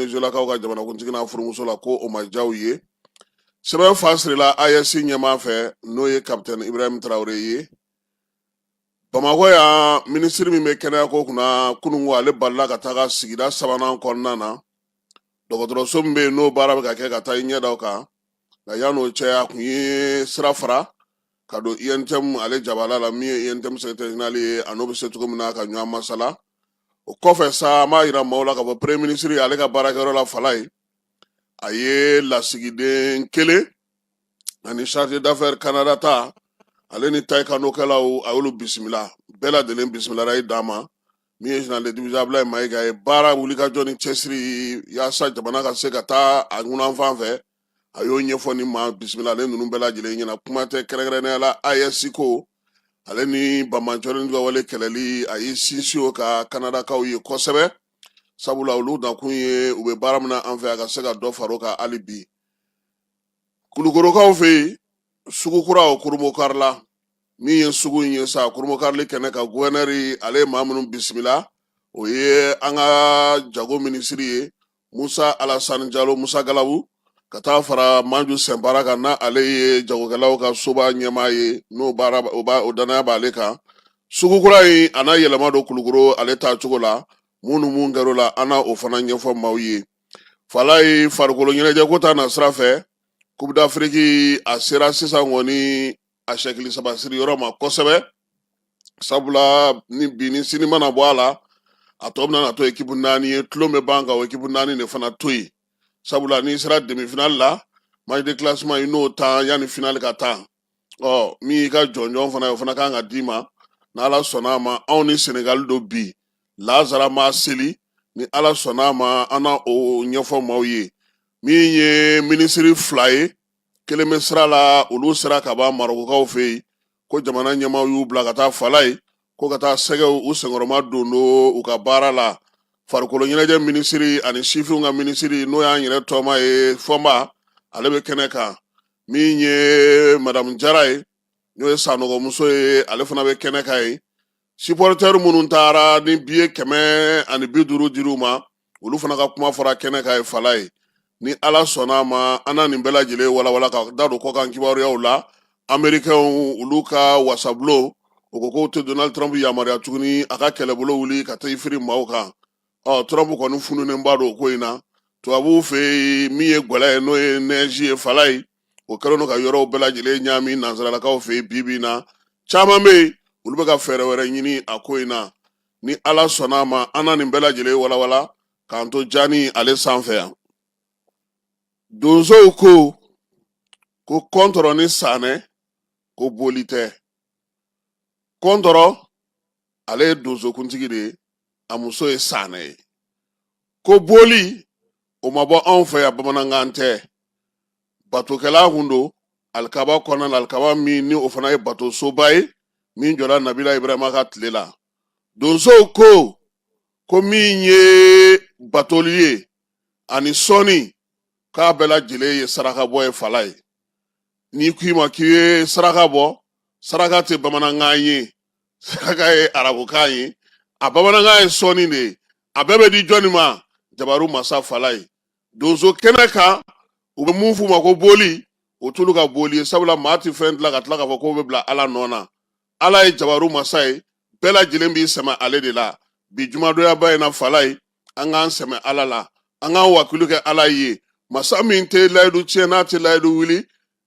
Venezuelakaw ka jamanakuntigi n'a furumuso la, ko o ma diya u ye. Sɛbɛn fa sirila AES ɲɛmaa fɛ, n'o ye Kapitɛni Ibrahim Traore ye. Bamakɔ yan, minisiri min bɛ kɛnɛyako kunna, kununko ale balila ka taga sigida sabanan kɔnɔna na, dɔgɔtɔrɔso min bɛ yen, n'o baara bɛ ka kɛ, ka taa i ɲɛ da o kan. Nka yan'o cɛ, a kun ye sira fara ka don UNTM ale jabala la, min ye UNTM secrétaire général ye, a n'o bɛ se cogo min na ka ɲɔgɔn masala. O kɔfɛ sa, an b'a yira maaw la k'a fɔ premier ministre ale ka baarakɛyɔrɔ la, Falaye, a ye lasigiden kelen ani chargé d'affaires Canada ta, ale ni taekwondokɛlaw, a y'olu bisimila. Bɛɛ lajɛlen bisimilara i dan ma. Min ye général de division Ablaye Mayiga ye, baara wulikajɔ ni cɛsiri yaasa jamana ka se ka taa a ŋunanfan fɛ, a y'o ɲɛfɔ ni maa bisimilalen ninnu bɛɛ lajɛlen ɲɛna. Kuma tɛ, kɛrɛnkɛrɛnnenya la AES ko ale ni banbaanciwale ka wale kɛlɛli, a y'i sinsin o ka Kanadakaw ye kosɛbɛ, sabula olu nakun ye u bɛ baara min na an fɛ, a ka se ka dɔ far'o kan hali bi. Kulukorokaw fɛ yen, sugu kura o kurunbonkarila, min ye sugu in ye sa, kurunbonkarili kɛnɛ kan, guvɛnɛri ale ye maa minnu bisimila, o ye an ka jago minisiri ye, Musa Alasani Jalo, Musa Galabu, ka taa fara Maju Sɛnpara kan, n'a ale ye jagokɛlaw ka soba ɲɛmaa ye, n'o baara o b'a o danaya b'ale kan. Sugu kura in, a n'a yɛlɛma don Kulukoro ale taa cogo la, mun kɛr'o la, an na o fana ɲɛfɔ maaw ye. Falaye, farikolo ɲɛnajɛ ko ta na sira fɛ, Coupe d'Afrique a sera sisan kɔni a sɛkili saba siri yɔrɔ ma kosɛbɛ, sabula ni bi ni sini mana bɔ a la, a tɔ bɛna to ekipu naani ye. Tulon bɛ ban ka o ekipu naani de fana to yen, sabula n'i sera demi-finale la, match de classement, i n'o tan yanni finale ka tan. Ɔ min y'i ka jɔnjɔn fana ye, o fana kan ka d'i ma. N'Ala sɔnna a ma, anw ni Senegali don bi lazara ma seli. Ni Ala sɔnna a ma, an na o ɲɛfɔ maaw ye. Min ye minisiri fila ye, kelen bɛ sira la, olu sera ka ban Marɔkukaw fɛ yen, ko jamana ɲɛmaaw y'u bila ka taa Falaye, ko ka taa sɛgɛw u senkɔrɔma don don u ka baara la. Farikolo ɲɛnajɛ minisiri ani sifinw ka minisiri, n'o y'an yɛrɛ tɔma ye, Fɔnba, ale bɛ kɛnɛ kan. Min ye madamu Jara ye, n'o ye Sanɔgɔmuso ye, ale fana bɛ kɛnɛ kan yen. Supporter minnu taara ni biye 150 dir'u ma, olu fana ka kuma fɔra kɛnɛ kan ye, Falaye. Ni Ala sɔnna a ma, an na nin bɛɛ lajɛlen walawala ka da don kɔkan kibaruyaw la. Amerikɛnw, olu ka wasabulon, o ko k'o tɛ Donald Trump yamaruya tuguni a ka kɛlɛbolo wuli ka taa i firi maaw kan. Ɔ Trump kɔni fununenba don o ko in na tubabuw fɛ yen. Min ye gɛlɛya ye, n'o ye neige ye, Falaye, o kɛlen don ka yɔrɔw bɛɛ lajɛlen ɲaami nansaralakaw fɛ yen. Bi bi in na, caman bɛ yen, olu bɛ ka fɛɛrɛ wɛrɛ ɲini a ko in na. Ni Ala sɔnna a ma, an na nin bɛɛ lajɛlen walawala k'an to jani ale sanfɛ yan. Donsow ko ko kɔntɔrɔ ni sanɛ ko boli tɛ. Kɔntɔrɔ, ale ye donsokuntigi de ye, a muso ye sanɛ ye. Ko boli, o ma bɔ anw fɛ yan, bamanankan tɛ. Batokɛla kun don alikaba kɔnɔna la, alikaba min ni o fana ye batosoba ye min jɔra Nabila Ibrahima ka tile la. Donsow ko ko min ye batoli ye ani sɔnni, k'a bɛɛ lajɛlen ye saraka bɔ ye, Falaye. N'i k'i ma k'i ye saraka bɔ, saraka tɛ bamanankan ye, saraka ye arabukan ye, a bamanankan ye sɔnni de ye. A bɛɛ bɛ di jɔnni ma? Jabaru masa, Falaye. Donso kɛnɛ kan, u bɛ mun f'u ma ko boli, o t'olu ka boli ye, sabula maa tɛ fɛn dilan ka tila k'a fɔ k'o bɛ bila Ala nɔ na. Ala ye jabaru masa ye, bɛɛ lajɛlen b'i sɛmɛ ale de la. Bi jumadonyaba in na, Falaye, an k'an sɛmɛ Ala la, an k'an wakilu kɛ Ala ye, masa min tɛ layidu tiɲɛ, n'a tɛ layidu wuli,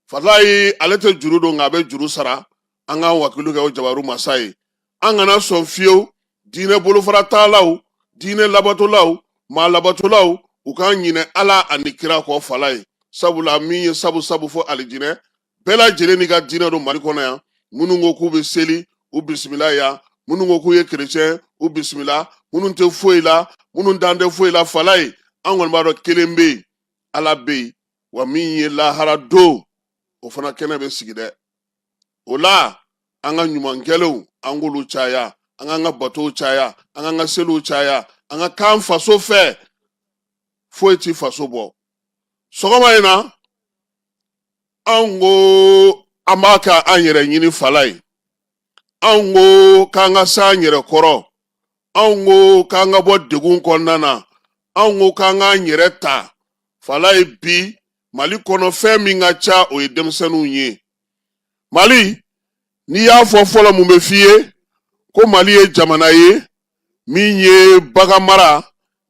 Falaye. Ale tɛ juru don, nka a bɛ juru sara. An k'an wakilu kɛ o jabaru masa ye. An kana sɔn fiyewu diinɛ bolofara taalaw, diinɛ labatolaw, maa labatolaw, u k'an ɲinɛ Ala ani kira kɔ, Falaye, sabula min ye sabu sabu fɔ alijinɛ, bɛɛ lajɛlen n'i ka diinɛ don Mali kɔnɔ yan. Minnu ko k'u bɛ seli, u bisimila yan. Minnu ko k'u ye kerecɛn, u bisimila. Minnu tɛ foyi la, minnu dan tɛ foyi la, Falaye, an kɔni b'a dɔn kelen bɛ yen, Ala bɛ yen. Wa min ye lahara don, o fana kɛnɛ bɛ sigi dɛ. O la, an ka ɲuman kɛlenw, an k'olu caya, an k'an ka batow caya, an k'an ka seliw caya, an ka k'an faso fɛ. Foyi ti faso bɔ. Sɔgɔma in na, anw ko an b'a kɛ an yɛrɛ ɲini, Falaye. Anw ko k'an ka s'an yɛrɛ kɔrɔ, anw ko k'an ka bɔ degun kɔnɔna na. Anw ko k'an k'an yɛrɛ ta Falaye. Bi Mali kɔnɔ, fɛn min ka ca, o ye denmisɛnninw ye. Mali, n'i y'a fɔ fɔlɔ, mun bɛ f'i ye? Ko Mali ye jamana ye min ye bagan mara,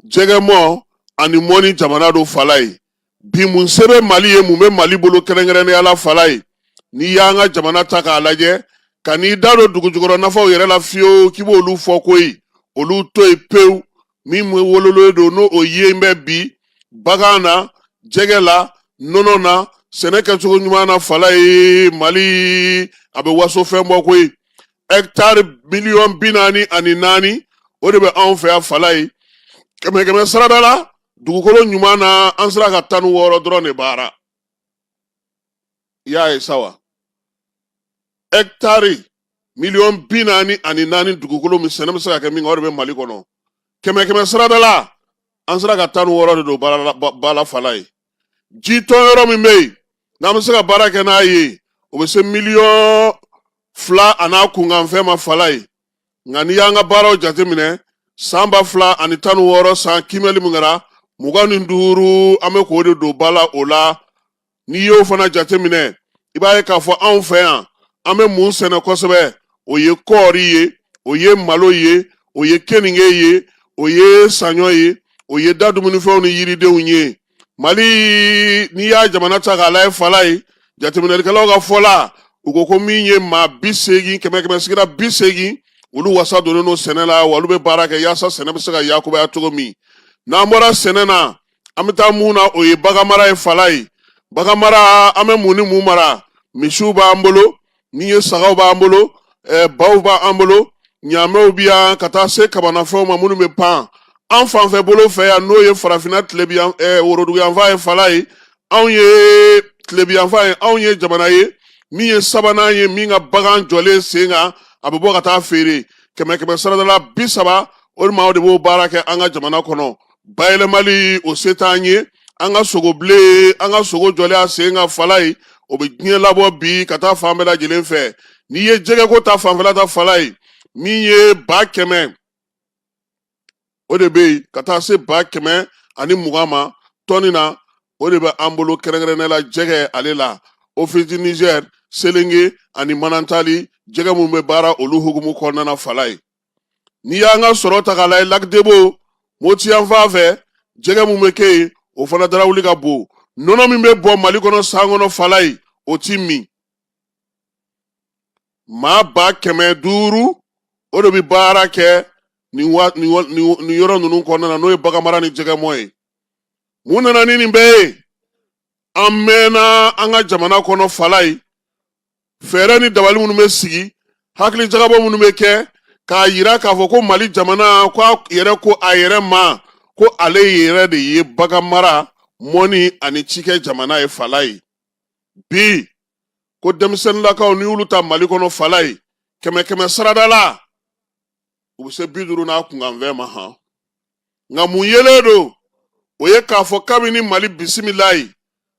jɛgɛmɔ ani mɔni jamana don. Falaye, bi mun se bɛ Mali ye? Mun bɛ Mali bolo kɛrɛnkɛrɛnnenya la, Falaye? N'i y'an ka jamana ta k'a lajɛ, ka n'i da don dugujukɔrɔ nafaw yɛrɛ la fiyewu k'i b'olu fɔ koyi, olu to yen pewu. Min wololen don, n'o o ye bɛ bi bagan na, jɛgɛ la, nɔnɔ na, sɛnɛ kɛcogo ɲuman na, Falaye, Mali a bɛ waso fɛn bɔ koyi. Hɛkitari 44 miliyɔn, o de bɛ anw fɛ yan, Falaye. Kɛmɛ kɛmɛ sarada la, dugukolo ɲuman na, an sera ka 16 dɔrɔn de baara. I y'a ye sa wa? Hɛkitari 44 miliyɔn dugukolo min sɛnɛ bɛ se ka kɛ min kan, o de bɛ Mali kɔnɔ. Kɛmɛ kɛmɛ sarada la, an sera ka 16 de don ba la, Falaye. Ji tɔn yɔrɔ min bɛ yen n'an bɛ se ka baara kɛ n'a ye, o bɛ se 2 miliyɔn a n'a kunkanfɛn ma, Falaye. Nka n'i y'an ka baaraw jateminɛ, san 2016 san kiimɛli min kɛra, 25, an bɛ k'o de don ba la. O la, n'i y'o fana jateminɛ, i b'a ye k'a fɔ anw fɛ yan, an bɛ mun sɛnɛ kosɛbɛ? O ye kɔɔri ye, o ye malo ye, o ye keninge ye, o ye saɲɔ ye, o ye da dumunifɛnw ni yiridenw ye. Mali, n'i y'a jamana ta k'a lajɛ, Falaye, jateminɛlikɛlaw ka fɔ la, u ko ko min ye maa 80, kɛmɛ kɛmɛ sigira 80, olu wasa donnen don sɛnɛ la, wa olu bɛ baara kɛ yaasa sɛnɛ bɛ se ka yakubaya cogo min. N'an bɔra sɛnɛ na, an bɛ taa mun na? O ye baganmara ye, Falaye. Baganmara, an bɛ mun ni mun mara? Misiw b'an bolo, ni ye sagaw b'an bolo, baw b'an bolo, ɲaamɛw bɛ yan, ka taa se kabanafɛnw ma minnu bɛ pan an fanfɛ bolo fɛ yan, n'o ye farafinna tilebiyan woroduguyanfan ye, Falaye. Anw ye tilebiyanfan ye, anw ye jamana ye min ye sabanan ye min ka bagan jɔlen sen kan, a bɛ bɔ ka taa feere. Kɛmɛ kɛmɛ sarada la, 30, o de maaw de b'o baara kɛ an ka jamana kɔnɔ. Bayɛlɛmali, o se t'an ye. An ka sogo bilen, an ka sogo jɔlen a sen kan, Falaye, o bɛ diɲɛ labɔ bi ka taa fan bɛɛ lajɛlen fɛ. N'i ye jɛgɛko ta fanfɛla ta, Falaye, min ye 100 000, o de bɛ yen, ka taa se 120 000 ma tɔni na, o de bɛ an bolo kɛrɛnkɛrɛnnenya la jɛgɛ ale la. Office du Niger, Selenge ani Manantali, jɛgɛ minnu bɛ baara olu hukumu kɔnɔna na, Falaye. N'i y'an ka sɔrɔ ta k'a lajɛ, Lac Debo, Moti yan fan fɛ, jɛgɛ mun bɛ kɛ yen, o fana darawuli ka bon. Nɔnɔ min bɛ bɔ Mali kɔnɔ san kɔnɔ, Falaye, o ti min. Maa 500 000, o de bɛ baara kɛ nin wa nin nin yɔrɔ ninnu kɔnɔna na, n'o ye baganmara ni jɛgɛmɔ ye. Mun nana ni nin bɛɛ ye? An mɛnna an ka jamana kɔnɔ, Falaye, fɛɛrɛ ni dabali minnu bɛ sigi, hakili jagabɔ minnu bɛ kɛ k'a yira k'a fɔ ko Mali jamana ko a yɛrɛ ko a yɛrɛ ma ko ale yɛrɛ de ye baganmara, mɔni ani cikɛ jamana ye, Falaye. Bi ko denmisɛnninlakaw, n'i y'olu ta Mali kɔnɔ, Falaye, kɛmɛ kɛmɛ sarada la, u bɛ se 50 n'a kunkanfɛn ma han. Nka mun yelen don? O ye k'a fɔ kabini Mali bisimilayi,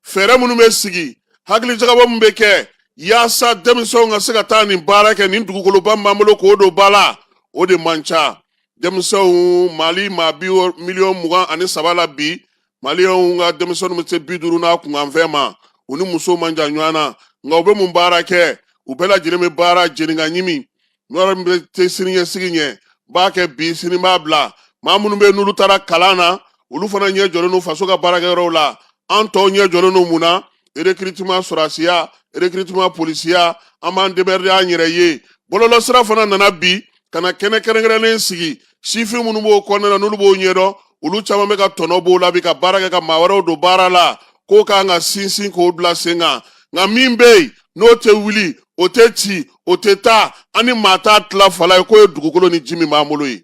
fɛɛrɛ minnu bɛ sigi, hakilijagabɔ min bɛ kɛ yaasa denmisɛnw ka se ka taa nin baara kɛ, nin dugukoloba min b'an bolo k'o don ba la, o de man ca. Denmisɛnw, Mali maa bi 23 miliyɔn la bi, Maliyɛnw ka denmisɛnninw bɛ se 50 n'a kunkanfɛn ma. U ni musow man jan ɲɔgɔn na. Nka u bɛ mun baara kɛ? U bɛɛ lajɛlen bɛ baara jeni ka ɲimi yɔrɔ min bɛ tɛ siniɲɛsigi ɲɛ b'a kɛ bi, sini b'a bila. Maa minnu bɛ yen n'olu taara kalan na, olu fana ɲɛ jɔlen don faso ka baarakɛyɔrɔw la. An tɔw ɲɛ jɔlen don mun na? Recrutement sɔrɔdasiya, recrutement polisiya, an b'an démerder an yɛrɛ ye. Bɔlɔlɔsira fana nana bi ka na kɛnɛ kɛrɛnkɛrɛnnen sigi. Sifin minnu b'o kɔnɔna na, n'olu b'o ɲɛdɔn, olu caman bɛ ka tɔnɔ b'o la bi ka baara kɛ ka maa wɛrɛw don baara la. K'o kan ka sinsin k'o bila sen kan. Nka min bɛ yen n'o tɛ wuli, o tɛ ci, o tɛ taa, an ni maa t'a tila, Falaye, k'o ye dugukolo ni ji min b'an bolo ye.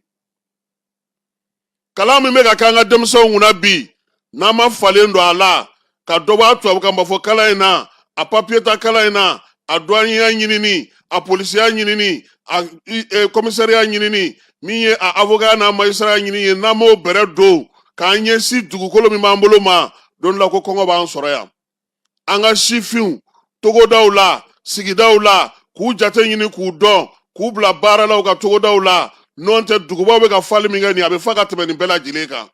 Kalan min bɛ ka kɛ an ka denmisɛnw kunna bi, n'an ma falen don a la ka dɔ bɔ a tubabukan b'a fɔ kalan in na, a papiye ta kalan in na, a douaniya ɲinini, a polisiya ɲinini, a komisariya ɲinini, min ye a avocat n'a magistrat ɲini ye, n'an m'o bɛrɛ don k'an ɲɛsin dugukolo min b'an bolo ma, don dɔ la ko kɔngɔ b'an sɔrɔ yan. An ka sifinw togodaw la, sigidaw la, k'u jate ɲini, k'u dɔn, k'u bila baara la u ka togodaw la. N'o tɛ, dugubaw bɛ ka fali min kɛ nin, a bɛ fa ka tɛmɛ nin bɛɛ lajɛlen kan.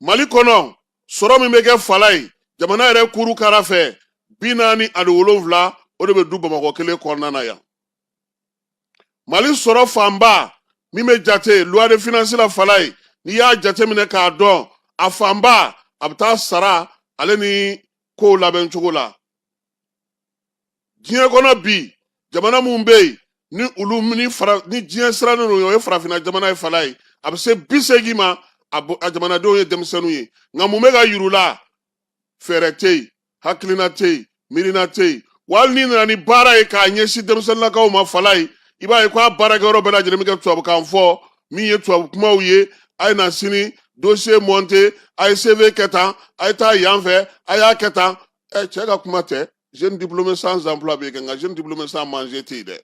Mali kɔnɔ, sɔrɔ min bɛ kɛ Falaye jamana yɛrɛ kuru kara fɛ, 47, o de bɛ du Bamakɔ kelen kɔnɔna na yan. Mali sɔrɔ fanba min bɛ jate loi de finance la, Falaye, n'i y'a jateminɛ k'a dɔn, a fanba a bɛ taa sara ale ni kow labɛn cogo la. Diɲɛ kɔnɔ bi, jamana minnu bɛ yen ni olu ni fara ni diɲɛ sirannen don, o ye farafinna jamana ye. Falaye, a bɛ se 80 ma, a jamanadenw ye denmisɛnninw ye. Nka mun bɛ ka yir'u la? Fɛɛrɛ tɛ yen, hakilina tɛ yen, miirina tɛ yen. Wa hali n'i nana ni baara ye k'a ɲɛsin denmisɛnninlakaw ma, Falaye, i b'a ye k'a baarakɛyɔrɔ bɛɛ lajɛlen bɛ kɛ tubabukan fɔ min ye, tubabu kumaw ye. A ye na sini dossier monter, a ye CV kɛ tan, a ye taa yan fɛ, a y'a kɛ tan. Ɛ, cɛ ka kuma tɛ. Jeune diplômé sans emploi bɛ yen kɛ, nka jeune diplômé sans manger tɛ yen dɛ.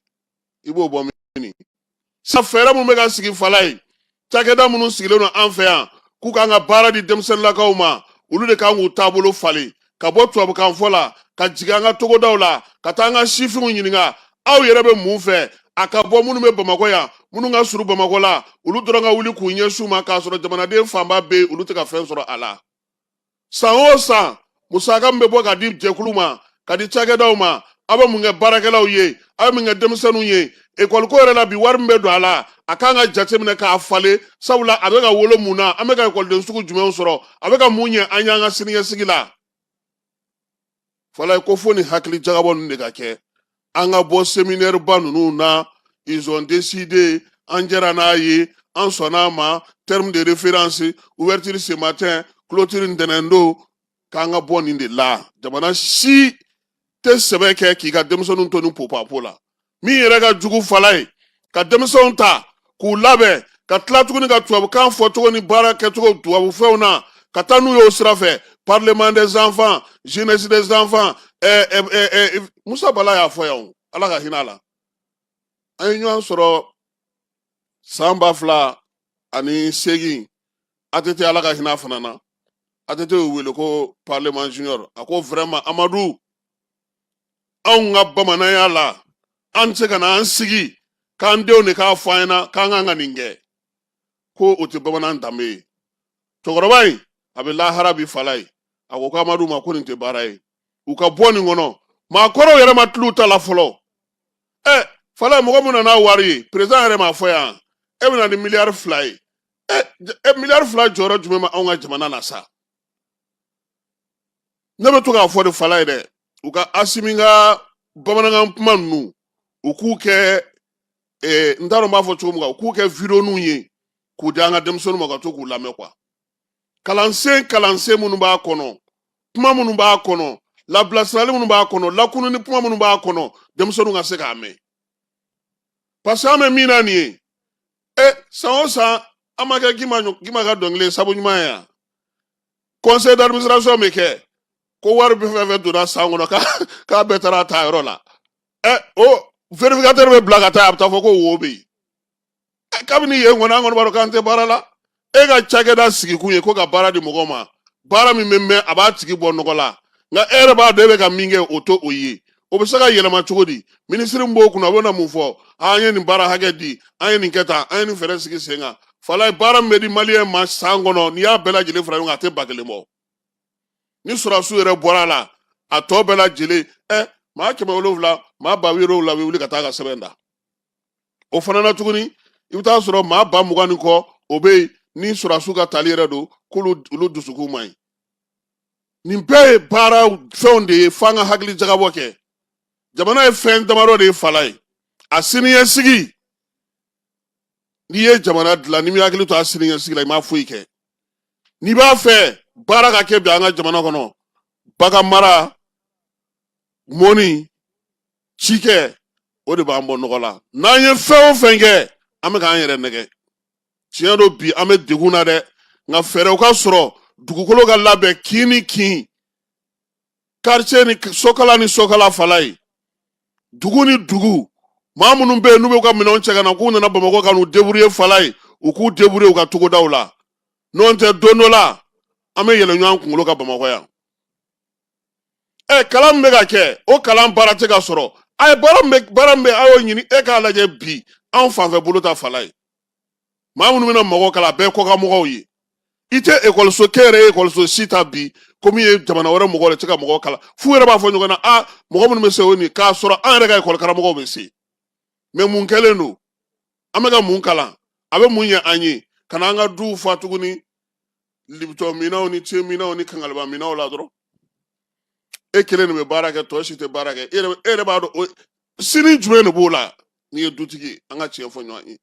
I b'o bɔ min sa? Fɛɛrɛ mun bɛ ka sigi, Falaye, cakɛda minnu sigilen don an fɛ yan k'u k'an ka baara di denmisɛnninlakaw ma, olu de kan k'u taabolo falen ka bɔ tubabukan fɔ la ka jigin an ka togodaw la, ka taa an ka sifinw ɲininka: aw yɛrɛ bɛ mun fɛ? A ka bɔ minnu bɛ Bamakɔ yan, minnu ka surun Bamakɔ la, olu dɔrɔn ka wuli k'u ɲɛsin u ma, k'a sɔrɔ jamanaden fanba bɛ yen, olu tɛ ka fɛn sɔrɔ a la. San o san, musaka min bɛ bɔ ka di jɛkulu ma, ka di cakɛdaw ma, aw bɛ mun kɛ baarakɛlaw ye? Aw bɛ mun kɛ denmisɛnninw ye? Ekɔliko yɛrɛ la bi, wari min bɛ don a la, a kan ka jateminɛ k'a falen, sabula a bɛ ka wolo mun na? An bɛ ka ekɔliden sugu jumɛnw sɔrɔ? A bɛ ka mun ɲɛ an y'an ka siniɲɛsigi la? Falaye ko fo ni hakili jagabɔ ninnu de ka kɛ, an ka bɔ séminaire ba ninnu na. Ils ont décidé, an jɛra n'a ye, an sɔnna a ma, terme de référence, ouverture ce matin, clôture ntɛnɛn don. K'an ka bɔ nin de la. Jamana si tɛ sɛbɛ kɛ k'i ka denmisɛnninw to ni popapo la. Min yɛrɛ ka jugu, Falaye, ka denmisɛnw ta k'u labɛn, ka tila tuguni ka tubabukan fɔcogo ni baara kɛcogo tubabu fɛnw na, ka taa n'u y'o sira fɛ, parlement des enfants, jeunesse des enfants. Musa Bala y'a fɔ yan o, Ala ka hinɛ a la. An ye ɲɔgɔn sɔrɔ san 2008, ATT, Ala ka hinɛ a fana na. ATT y'u wele ko parlement junior. A ko vraiment, Amadu, anw ka bamananya la, an tɛ se ka na an sigi k'an denw de k'a fɔ an ɲɛna k'an kan ka nin kɛ, ko o tɛ bamanan danbe ye. Cɛkɔrɔba in a bɛ lahara bi. Falaye a ko ko Amadu ma ko nin tɛ baara ye, u ka bɔ nin kɔnɔ. Maakɔrɔw yɛrɛ ma tulu ta la fɔlɔ. Ɛ, Falaye, mɔgɔ min nana wari ye, président yɛrɛ m'a fɔ yan, e bɛna ni miliyari 2 ye. Ɛ, miliyari 2 jɔyɔrɔ jumɛn ma anw ka jamana na sa? Ne bɛ to k'a fɔ de, Falaye dɛ, u ka Asimi ka bamanankan kuma ninnu, u k'u kɛ, n t'a dɔn n b'a fɔ cogo min kan, u k'u kɛ videoninw ye k'u di an ka denmisɛnninw ma ka to k'u lamɛn quoi. Kalansen minnu b'a kɔnɔ, kuma minnu b'a kɔnɔ, labilasirali minnu b'a kɔnɔ, lakununi kuma minnu b'a kɔnɔ, denmisɛnninw ka se k'a mɛn, parce que an bɛ min na nin ye. E, san o san, an ma kɛ Gima ka dɔnkili ye sabu ɲuman ye yan. Conseil d'administration bɛ kɛ ko wari bɛ fɛn fɛn donna san kɔnɔ, k'a bɛɛ taara a ta yɔrɔ la. Ɛ, o vérificateur bɛ bila ka taa, a bɛ taa fɔ ko wo bɛ yen. Ɛ, kabini yen kɔni, an kɔni b'a dɔn k'an tɛ baara la. E ka cakɛda sigikun ye ko ka baara di mɔgɔw ma, baara min bɛ mɛn, a b'a tigi bɔ nɔgɔ la. Nka e yɛrɛ b'a dɔn e bɛ ka min kɛ, o to o ye, o bɛ se ka yɛlɛma cogo di? Minisiri min b'o kunna, o bɛ na mun fɔ? An ye nin baara hakɛ di, an ye nin kɛ tan, an ye nin fɛɛrɛ sigi sen kan. Falaye, baara min bɛ di maliyɛn ma san kɔnɔ, n'i y'a bɛɛ lajɛlen fara ɲɔgɔn kan, a tɛ 1000 bɔ. Ni sɔrɔdasiw yɛrɛ bɔra a la, a tɔ bɛɛ lajɛlen, ɛ, maa 700, maa 70,000 bɛ wuli ka taa ka sɛbɛn da o fana na tuguni. I bɛ taa sɔrɔ maa 20,000 ni kɔ, o bɛ yen ni sɔrɔdasiw ka tali yɛrɛ don, k'olu olu dusukun man ɲi. Nin bɛɛ ye baara fɛnw de ye f'an ka hakili jagabɔ kɛ. Jamana ye fɛn damadɔ de ye, Falaye. A siniɲɛsigi, n'i ye jamana dilan, n'i m'i hakili to a siniɲɛsigi la, i m'a foyi kɛ. N'i b'a fɛ baara ka kɛ bi an ka jamana kɔnɔ, bagan mara, mɔni, cikɛ, o de b'an bɔ nɔgɔ la. N'an ye fɛn o fɛn kɛ, an bɛ k'an yɛrɛ nɛgɛ. Tiɲɛ don, bi an bɛ degun na dɛ, nka fɛɛrɛw ka sɔrɔ, dugukolo ka labɛn kin ni kin, quartier ni sokala ni sokala, Falaye, dugu ni dugu. Maa minnu bɛ yen n'u bɛ ka minɛnw cɛ ka na k'u nana Bamakɔ ka n'u débrouiller, Falaye, u k'u débrouiller u ka togodaw la. N'o tɛ, don dɔ la an bɛ yɛlɛ ɲɔgɔn kunkolo kan Bamakɔ yan. Ɛ, kalan min bɛ ka kɛ, o kalan baara tɛ ka sɔrɔ. A ye baara min bɛ, a y'o ɲini. E k'a lajɛ bi, anw fanfɛ bolo ta, Falaye, maa minnu bɛna mɔgɔw kalan, a bɛɛ kɔkan mɔgɔw ye. I tɛ ekɔliso kɛ yɛrɛ, ekɔliso si ta bi ko min ye jamana wɛrɛ mɔgɔ de tɛ ka mɔgɔ kalan. F'u yɛrɛ b'a fɔ ɲɔgɔn na, a mɔgɔ minnu bɛ se o nin, k'a sɔrɔ an yɛrɛ ka ekɔli karamɔgɔw bɛ se. Mais mun kɛlen don? An bɛ ka mun kalan? A bɛ mun ɲɛ an ye? Ka na an ka duw fa tuguni Lipton minɛnw ni te minɛnw ni kangaliba minɛnw la dɔrɔn. E kelen de bɛ baara kɛ, tɔ si tɛ baara kɛ. E yɛrɛ b'a dɔn o sini jumɛn de b'o la n'i ye dutigi ye? An ka tiɲɛ fɔ ɲɔgɔn ye.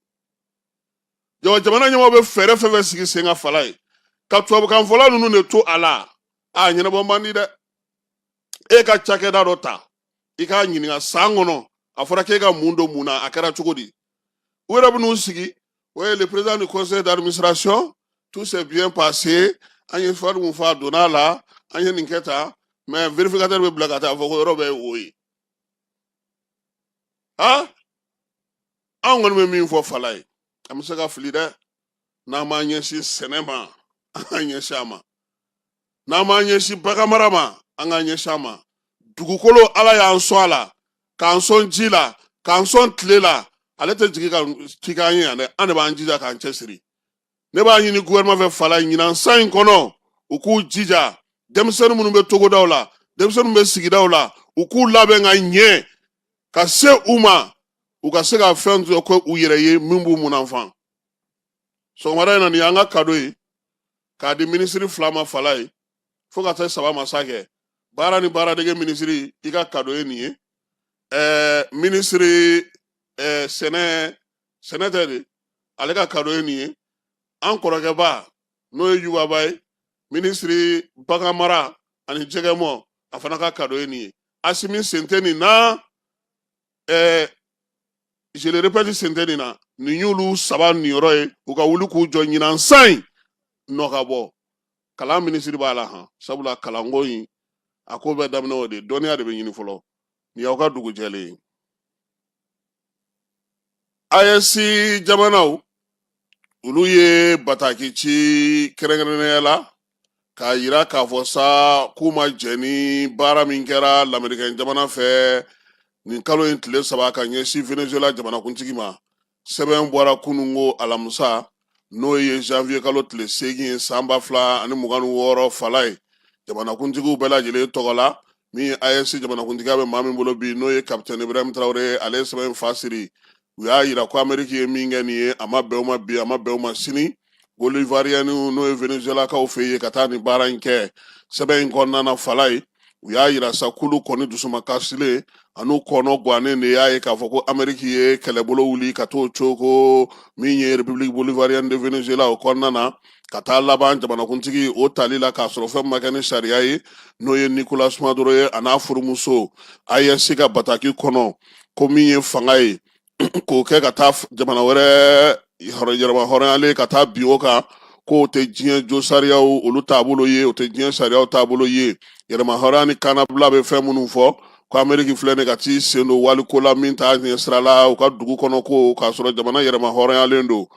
Jamana ɲɛmɔgɔw bɛ fɛɛrɛ fɛn fɛn sigi sen kan fala ye ka tubabukan fɔla ninnu de to a la, a ɲɛnabɔ man di dɛ. E ka cakɛda dɔ ta, i k'a ɲininka san kɔnɔ, a fɔra k'e ka mun don mun na, a kɛra cogo di? U yɛrɛ bɛn'u sigi, ouais, le président du conseil d'administration, tout s'est bien passé, an ye fɛn mun fɔ, a donna a la, an ye nin kɛ tan. Mais vérificateur bɛ bila ka taa fɔ ko yɔrɔ bɛɛ ye o ye. Ha, anw kɔni bɛ min fɔ fala ye, an bɛ se ka fili dɛ. N'an m'an ɲɛsin sɛnɛ ma, an k'an ɲɛsin a ma. N'an m'an ɲɛsin baganmara ma, an k'an ɲɛsin a ma. Dugukolo, Ala y'an sɔn a la, k'an sɔn ji la, k'an sɔn tile la. Ale tɛ jigin ka ci k'an ye yan dɛ, an de b'an jija k'an cɛsiri. Ne b'a ɲini gouvernement fɛ fala, ɲinan san in kɔnɔ, u k'u jija, denmisɛnnin minnu bɛ togodaw la, denmisɛnnin minnu bɛ sigidaw la, u k'u labɛn ka ɲɛ ka se u ma, u ka se ka fɛn dɔ kɛ u yɛrɛ ye min b'u munafan. Sɔgɔmada in na, nin y'an ka cadeau ye k'a di minisiri fila ma fala ye, fo ka taa saba ma sa kɛ. Baara ni baaradege minisiri, i ka cadeau ye nin ye. Minisiri sɛnɛ tɛ de, ale ka cadeau ye nin ye. An kɔrɔkɛba, n'o ye Yubaba ye, minisiri baganmara ani jɛgɛmɔ, a fana ka cadeau ye nin ye. Asimi sen tɛ nin na. Je le répète, sen tɛ nin na. Nin y'olu saba niyɔrɔ ye. U ka wuli k'u jɔ ɲinan san in nɔ ka bɔ. Kalan minisiri b'a la han, sabula kalanko in, a ko bɛ daminɛ o de, dɔnniya de bɛ ɲini fɔlɔ. Nin y'aw ka dugu jɛlen ye. AES jamanaw, olu ye bataki ci kɛrɛnkɛrɛnnenya la k'a yira k'a fɔ sa k'u ma jɛn ni baara min kɛra Lamerikɛn jamana fɛ nin kalo in tile 3 ka ɲɛsin Venezuela jamanakuntigi ma. Sɛbɛn bɔra kununko alamisa, n'o ye janvier kalo tile 8 ye, san 2026 fala ye, jamanakuntigiw bɛɛ lajɛlen tɔgɔ la. Min ye AES jamanakuntigiya bɛ maa min bolo bi, n'o ye Capitaine Ibrahim Traoré, ale ye sɛbɛn fa siri. U y'a yira ko Ameriki ye min kɛ nin ye, a ma bɛn u ma bi, a ma bɛn u ma sini. Bolivarienw, n'o ye Venezuelakaw fɛ yen, ka taa nin baara in kɛ. Sɛbɛn in kɔnɔna na fala ye, u y'a yira sa k'olu kɔni dusumakasilen an'u kɔnɔ gannen de y'a ye k'a fɔ ko Ameriki ye kɛlɛbolo wuli ka t'o coko min ye République bolivarienne de Venezuela o kɔnɔna na, ka taa laban jamanakuntigi o tali la k'a sɔrɔ fɛn ma kɛ ni sariya ye, n'o ye Nicolas Maduro ye, a n'a furumuso. AES ka bataki kɔnɔ ko min ye fanga ye k'o kɛ ka taa jamana wɛrɛ yɛrɛma hɔrɔnyalen ka taa bin o kan, k'o tɛ diɲɛ jo sariyaw olu taabolo ye, o tɛ diɲɛ sariyaw taabolo ye. Yɛrɛma hɔrɔnya ni kannabila bɛ fɛn minnu fɔ, ko Ameriki filɛ nin ka t'i sen don waliko la min t'a ɲɛ sira la u ka dugu kɔnɔ, ko k'a sɔrɔ jamana yɛrɛma hɔrɔnyalen don.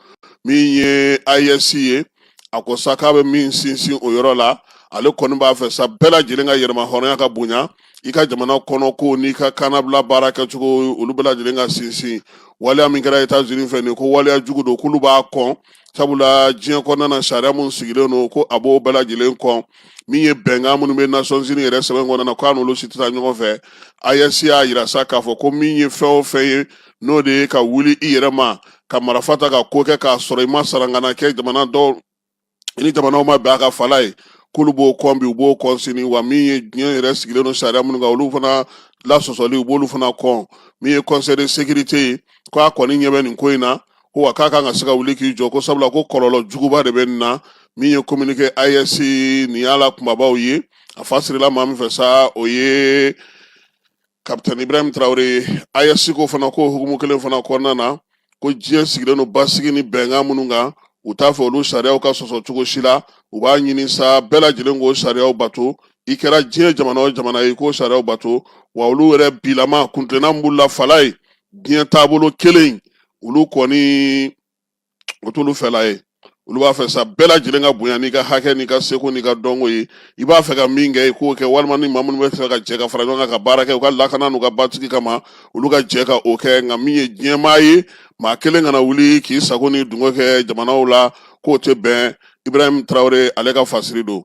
Min ye AES ye, a ko sa k'a bɛ min sinsin o yɔrɔ la, ale kɔni b'a fɛ sa bɛɛ lajɛlen ka yɛrɛma hɔrɔnya ka bonya, i ka jamana kɔnɔ ko n'i ka kannabila baara kɛcogo, olu bɛɛ lajɛlen ka sinsin. Waleya min kɛra États-Unis fɛ nin, ko waleya jugu don, k'olu b'a kɔn, sabula diɲɛ kɔnɔna na, sariya mun sigilen don, ko a b'o bɛɛ lajɛlen kɔn. Min ye bɛnkan minnu bɛ Nations Unies yɛrɛ sɛbɛn kɔnɔna na, k'a n'olu si tɛ taa ɲɔgɔn fɛ. AES y'a yira sa k'a fɔ ko min ye fɛn o fɛn ye, n'o de ye ka wuli i yɛrɛ ma ka marifa ta ka ko kɛ k'a sɔrɔ i ma sarangana kɛ jamana dɔw i ni jamanaw ma bɛn a ka fala ye, k'olu b'o kɔn bi, u b'o kɔn sini. Wa min ye diɲɛ yɛrɛ sigilen don sariya minnu kan, olu fana lasɔsɔli, u b'olu fana kɔn. Min ye Conseil de sécurité ye, ko a kɔni ɲɛ bɛ nin ko in na, ko wa k'a kan ka se ka wuli k'i jɔ, ko sabula ko kɔlɔlɔ juguba de bɛ nin na. Min ye communiqué AES nin y'a la kunbabaw ye, a fa sirila maa min fɛ sa, o ye Capitaine Ibrahim Traoré. AES ko fana ko hukumu kelen fana kɔnɔna na, ko diɲɛ sigilen don basigi ni bɛnkan minnu kan, u t'a fɛ olu sariyaw ka sɔsɔ cogo si la. U b'a ɲini sa bɛɛ lajɛlen k'o sariyaw bato, i kɛra diɲɛ jamana o jamana ye, k'o sariyaw bato. Wa olu yɛrɛ bilama kuntilenna min b'u la fala ye, diɲɛ taabolo kelen, olu kɔni o t'olu fɛla ye. Olu b'a fɛ sa bɛɛ lajɛlen ka bonya n'i ka hakɛ, n'i ka seko, n'i ka dɔnko ye. I b'a fɛ ka min kɛ, i k'o kɛ, walima ni maa minnu bɛ fɛ ka jɛ ka fara ɲɔgɔn kan ka baara kɛ u ka lakana n'u ka basigi kama, olu ka jɛ ka o kɛ. Nka min ye diɲɛmaa ye, maa kelen kana wuli k'i sago ni dungo kɛ jamanaw la, k'o tɛ bɛn. Ibrahim Traoré ale ka fasiri don.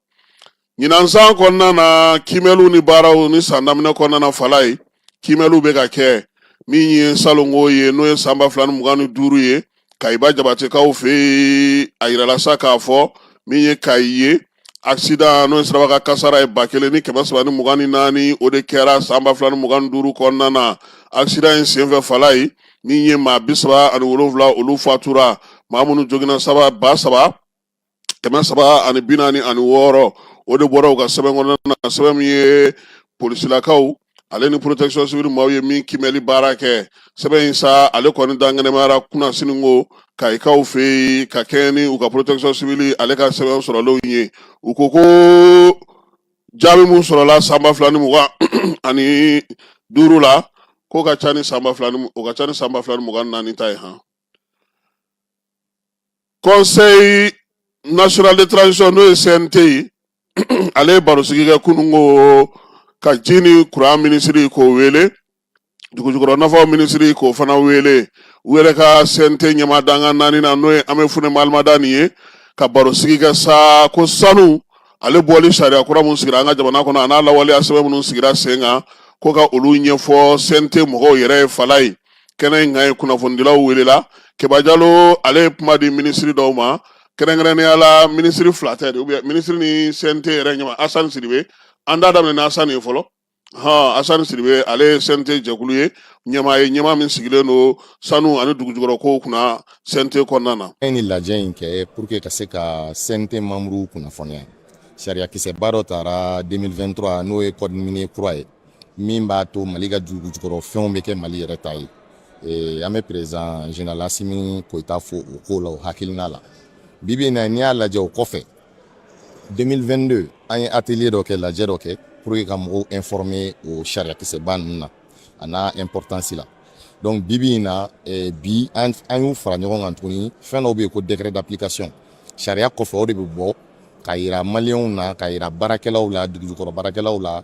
Ɲinan san kɔnɔna na, kiimɛliw ni baaraw ni san daminɛ kɔnɔna na, Falaye, kiimɛliw bɛ ka kɛ. Min ye salongo ye, n'o ye san 2025 ye, Kayiba Jabatekaw fɛ yen, a yirala sa k'a fɔ min ye Kayi ye, accident, n'o ye sirabakan kasara ye, 1324, o de kɛra san 2025 kɔnɔna na. Accident in senfɛ, Falaye, min ye maa 37, olu fatura. Maa minnu joginna, saba 3346, o de bɔra u ka sɛbɛn kɔnɔna na, sɛbɛn min ye polisilakaw ale ni protection civile maaw ye min kiimɛli baara kɛ. Sɛbɛn in sa, ale kɔni dankɛnɛmayara kunasini ko Kayikaw fɛ yen, ka kɛɲɛ ni u ka protection civile ale ka sɛbɛn sɔrɔlenw ye. U ko ko jaabi mun sɔrɔla san 2025 la, k'o ka ca ni san ba fila ni o ka ca ni san 2024 ta ye. Han, Conseil national de transition, n'o ye CNT ye, ale ye barosigi kɛ kunun ko ka ji ni kuran minisiri k'o wele, dugujukɔrɔ nafaw minisiri k'o fana wele, u yɛrɛ ka CNT ɲɛmaa dankan naani na, n'o ye Hamefune Malimadani ye, ka barosigi kɛ sa ko sanu ale bɔli sariya kura mun sigira an ka jamana kɔnɔ, a n'a lawaleya sɛbɛn minnu sigira sen kan, ko ka olu ɲɛfɔ CNT mɔgɔw yɛrɛ ye. Falaye, kɛnɛ in kan ye, kunnafonidilaw welela. Keba Jalo ale ye kuma di minisiri dɔw ma, kɛrɛnkɛrɛnnenya la minisiri fila tɛ de, ou bien minisiri ni CNT yɛrɛ ɲɛmaa Asani Sidibe. An da daminɛ ni Asani ye fɔlɔ. Hɔn, Asani Sidibe, ale ye CNT jɛkulu ye ɲɛmaa ye, ɲɛmaa min sigilen don sanu ani dugujukɔrɔ kow kunna CNT kɔnɔna na. An ye nin lajɛ in kɛ pour que ka se ka CNT membres kunnafoniya. Sariyakisɛba dɔ tara 2023, n'o ye code minier kura ye, min b'a to Mali ka dugujukɔrɔ fɛnw bɛ kɛ Mali yɛrɛ ta ye. An bɛ président général Asimi Goïta fo o ko la, o hakilina la. Bi bi in na, n'i y'a lajɛ, o kɔfɛ, 2022, an ye atelier dɔ kɛ, lajɛ dɔ kɛ pour que ka mɔgɔw informer o sariyakisɛba ninnu na, a n'a importance la. Donc bi bi in na, bi an y'u fara ɲɔgɔn kan tuguni. Fɛn dɔw bɛ yen ko décret d'application, sariya kɔfɛ, o de bɛ bɔ ka yira Maliyɛnw na, ka yira baarakɛlaw la, dugujukɔrɔ baarakɛlaw la,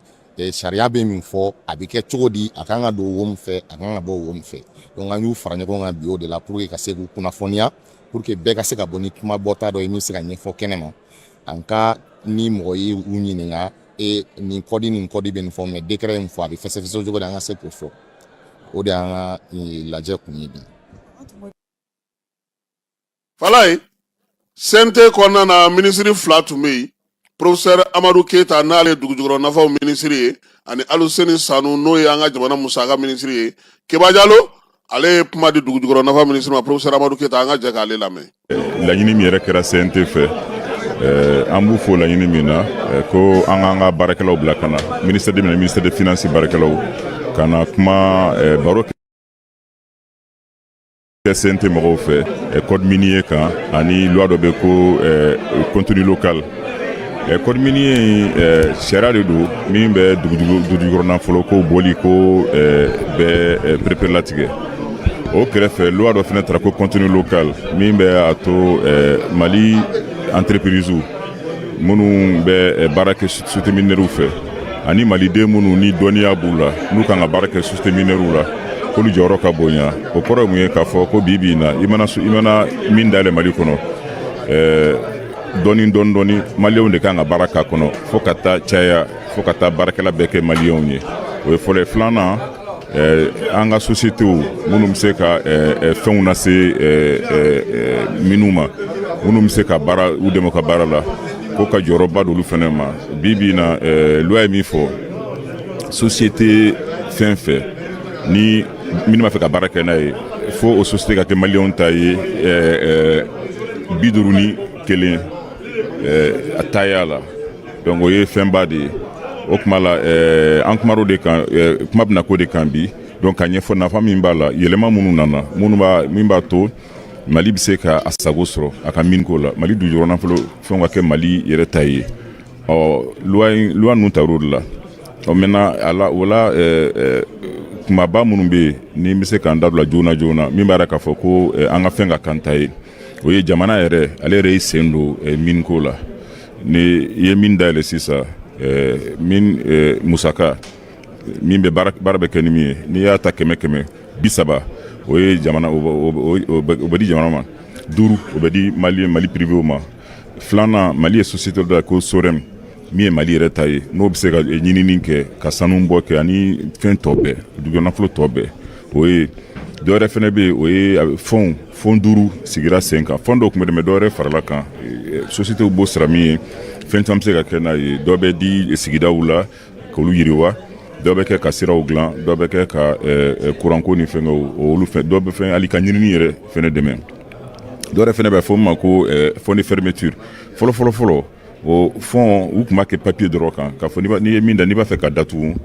sariya bɛ min fɔ, a bɛ kɛ cogo di, a kan ka don wo min fɛ, a kan ka bɔ wo min fɛ. Donc an y'u fara ɲɔgɔn kan bi o de la pour que ka se k'u kunnafoniya, pour que bɛɛ ka se ka bɔ ni kuma bɔta dɔ ye min bɛ se ka ɲɛfɔ kɛnɛ ma, en cas ni mɔgɔ ye u ɲininka e nin code, nin code bɛ nin fɔ, mais décret in fɔ, a bɛ fɛsɛfɛsɛ cogo di, an ka se k'o fɔ. O de y'an ka lajɛ kun ye bi. Falaye, CNT kɔnɔna na, minisiri fila tun bɛ yen, professeur Amadu Keyita, n'ale ye dugujukɔrɔ nafaw minisiri ye, ani Aluseni Sanu, n'o ye an ka jamana musaka minisiri ye. Keba Jalo ale ye kuma di dugujukɔrɔ nafa minisiri ma, professeur Amadu Keyita. An ka jɛ k'ale lamɛn. Laɲini min yɛrɛ kɛra CNT fɛ, an b'u fo laɲini min na, ko an k'an ka baarakɛlaw bila ka na ministère de ministère de finance baarakɛlaw ka na kuma, baro kɛ CNT mɔgɔw fɛ code minier kan, ani loi dɔ bɛ ko contenu local. Code minier in, sariya de don min bɛ dugujukɔrɔ nafolo ko bɔli ko bɛ pereperelatigɛ. O kɛrɛfɛ, loi dɔ fana tara ko contenu local, min bɛ a to Mali entreprise minnu bɛ baara kɛ société minière fɛ, ani maliden minnu ni dɔnniya b'u la, n'u kan ka baara kɛ société minière la, k'olu jɔyɔrɔ ka bonya. O kɔrɔ ye mun ye? K'a fɔ ko bi bi in na, i mana min dayɛlɛ Mali kɔnɔ, dɔɔni dɔɔni dɔɔni, Maliyɛnw de kan ka baara k'a kɔnɔ, fo ka taa caya, fo ka taa baarakɛla bɛɛ kɛ Maliyɛnw ye. O ye fɔlɔ ye. Filanan, an ka sociétéw minnu bɛ se ka fɛnw lase minnu ma, minnu bɛ se ka baara u dɛmɛ ka baara la, ko ka jɔyɔrɔba d'olu fana ma. Bi bi in na, loi ye min fɔ, société fɛn fɛn ni minnu b'a fɛ ka baara kɛ n'a ye, fo o société ka kɛ Maliyɛnw ta ye 51 a taaya la. Donc o ye fɛnba de ye. O tuma la, an kumar'o de kan, kuma bɛna k'o de kan bi. Donc ka ɲɛfɔ nafa min b'a la, yɛlɛma minnu nana, minnu b'a min b'a to Mali bɛ se ka a sago sɔrɔ a ka miniko la, Mali dugujukɔrɔ nafolo fɛnw ka kɛ Mali yɛrɛ ta ye. Ɔ, loi loi ninnu tar'o de la. Ɔ, maintenant a la, o la, kumaba minnu bɛ yen ni n bɛ se k'an da don la joona joona, min b'a yira k'a fɔ ko an ka fɛn ka kan ta ye, o ye jamana yɛrɛ, ale yɛrɛ y'i sen don miniko la. Ni i ye min dayɛlɛ sisan, min musaka min bɛ baara bɛ kɛ ni min ye, n'i y'a ta 100 100, 30, o ye jamana, o bɛ di jamana ma, 5, o bɛ di Mali privéw ma. Filanan, Mali ye société dɔ ko SOREM, min ye Mali yɛrɛ ta ye, n'o bɛ se ka ɲinini kɛ, ka sanu bɔ kɛ ani fɛn tɔ bɛɛ, dugujukɔrɔ tɔ bɛɛ. O ye dɔwɛrɛ fɛnɛ bɛ yen, o ye fonds duuru sigira sen kan. Fonds dɔw tun bɛ, mais dɔwɛrɛ farala kan. Société b'o sara min ye, fɛn caman bɛ se ka kɛ n'a ye. Dɔ bɛ di sigidaw la k'olu yiriwa, dɔ bɛ kɛ ka siraw dilan, dɔ bɛ kɛ ka kuranko ni fɛngɛw olu fɛn, dɔ bɛ fɛn hali ka ɲinini yɛrɛ fɛnɛ dɛmɛ. Dɔwɛrɛ fɛnɛ bɛ fɔ min ma ko fonds de fermeture. Fɔlɔ fɔlɔ fɔlɔ, o fonds, u tun b'a kɛ papier dɔrɔn kan, k'a fɔ n'i ye min da, n'i b'a fɛ ka datugu,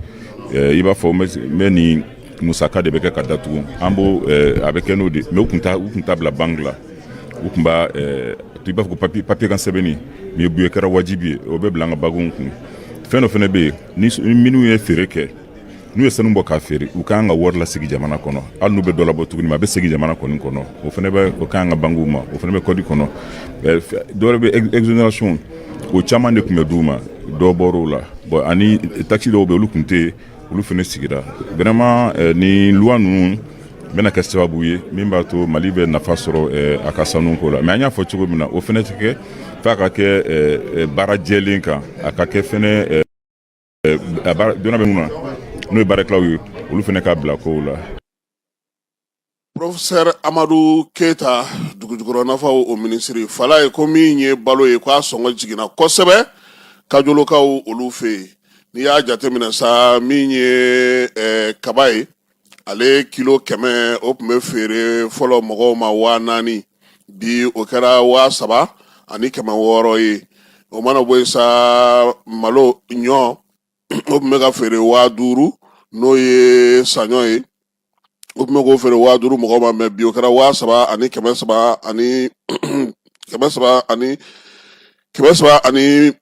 i b'a fɔ n bɛ nin musaka de bɛ kɛ ka datugu, an b'o a bɛ kɛ n'o de. Mais u tun t'a bila banque la, u tun b'a i b'a fɔ ko papier kan sɛbɛnni. Mais bi kɛra wajibi ye, o bɛ bila an ka baganw kun. Fɛn dɔ fɛnɛ bɛ yen, ni minnu ye feere kɛ, n'u ye sanu bɔ k'a feere, u kan ka wari lasegin jamana kɔnɔ. Hali n'u bɛ dɔ labɔ tuguni, a bɛ segin jamana kɔni kɔnɔ. O fana bɛ, o kan ka banques ma, o fana bɛ code kɔnɔ. Dɔwɛrɛ bɛ, exonération, o caman de tun bɛ d'u ma, dɔ bɔr'o la. Bon, ani taxe dɔw bɛ, olu tun tɛ yen, olu fana sigira. Vraiment, ni loi ninnu bɛna kɛ sababu ye min b'a to Mali bɛ nafa sɔrɔ a ka sanuko la. Mais an y'a fɔ cogo min na, o fana tɛ kɛ f'a ka kɛ baara jɛlen kan, a ka kɛ fɛnɛ donna bɛ mun na, n'o ye baarakɛlaw ye, olu fana ka bila kow la. Professeur Amadu Keyita, dugujukɔrɔ nafaw o minisiri fala ye, ko min ye balo ye, k'a sɔngɔ jiginna kosɛbɛ Kajolokaw olu fɛ yen. N'i y'a jateminɛ sa, min ye kaba ye, ale kilo 100, o tun bɛ feere fɔlɔ mɔgɔw ma 4000, bi o kɛra 3600 ye. O mana bɔ yen sa, malo ɲɔ, o tun bɛ ka feere 5000, n'o ye saɲɔ ye, o tun bɛ k'o feere 5000 mɔgɔw ma, mais bi o kɛra 3300 ani 300 ani 300 ani 300,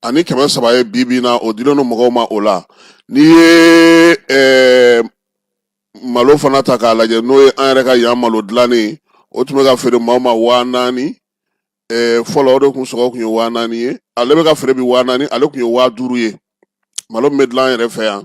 3300 ye bi bi in na, o dilen don mɔgɔw ma. O la, n'i ye malo fana ta k'a lajɛ, n'o ye an yɛrɛ ka yan malo dilannen, o tun bɛ ka feere maaw ma 4000 fɔlɔ, o de kun sɔngɔ tun ye 4000 ye, ale bɛ ka feere bi 4000, ale tun ye 5000 ye. Malo min bɛ dilan an yɛrɛ fɛ yan,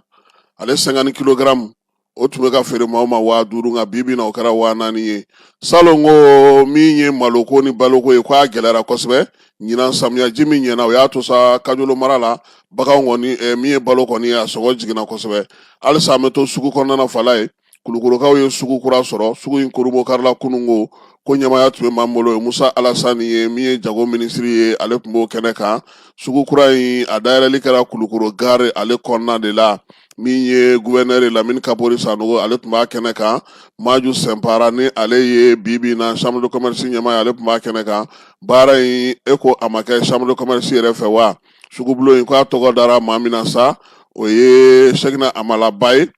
ale 50 kilogaramu, o tun bɛ ka feere maaw ma 5000, nka bi bi in na o kɛra 4000 ye. Salon ko min ye maloko ni baloko ye, k'a gɛlɛyara kosɛbɛ ɲinan. Samiya ji min ɲɛna, o y'a to sa Kajolo mara la, baganw kɔni, min ye balo kɔni ye, a sɔngɔ jiginna kosɛbɛ. Halisa an bɛ to sugu kɔnɔna na fala ye. Kulukorokaw ye sugu kura sɔrɔ. Sugu in kurunbonkarila kununko, ko ɲɛmaaya tun bɛ maa min bolo, ye Musa Alasani ye, min ye jago minisiri ye, ale tun b'o kɛnɛ kan. Sugu kura in, a dayɛlɛli kɛra Kulukoro gare ale kɔnɔna de la. Min ye gouverneur Lamini Kapori Sanogo, ale tun b'a kɛnɛ kan. Maju Sɛnpara, ni ale ye bi bi in na chambre de commerce ɲɛmaa ye, ale tun b'a kɛnɛ kan. Baara in, e ko a ma kɛ chambre de commerce yɛrɛ fɛ wa? Sugubulon in, k'a tɔgɔ dara maa min na sa, o ye Sɛkina Amalaba ye.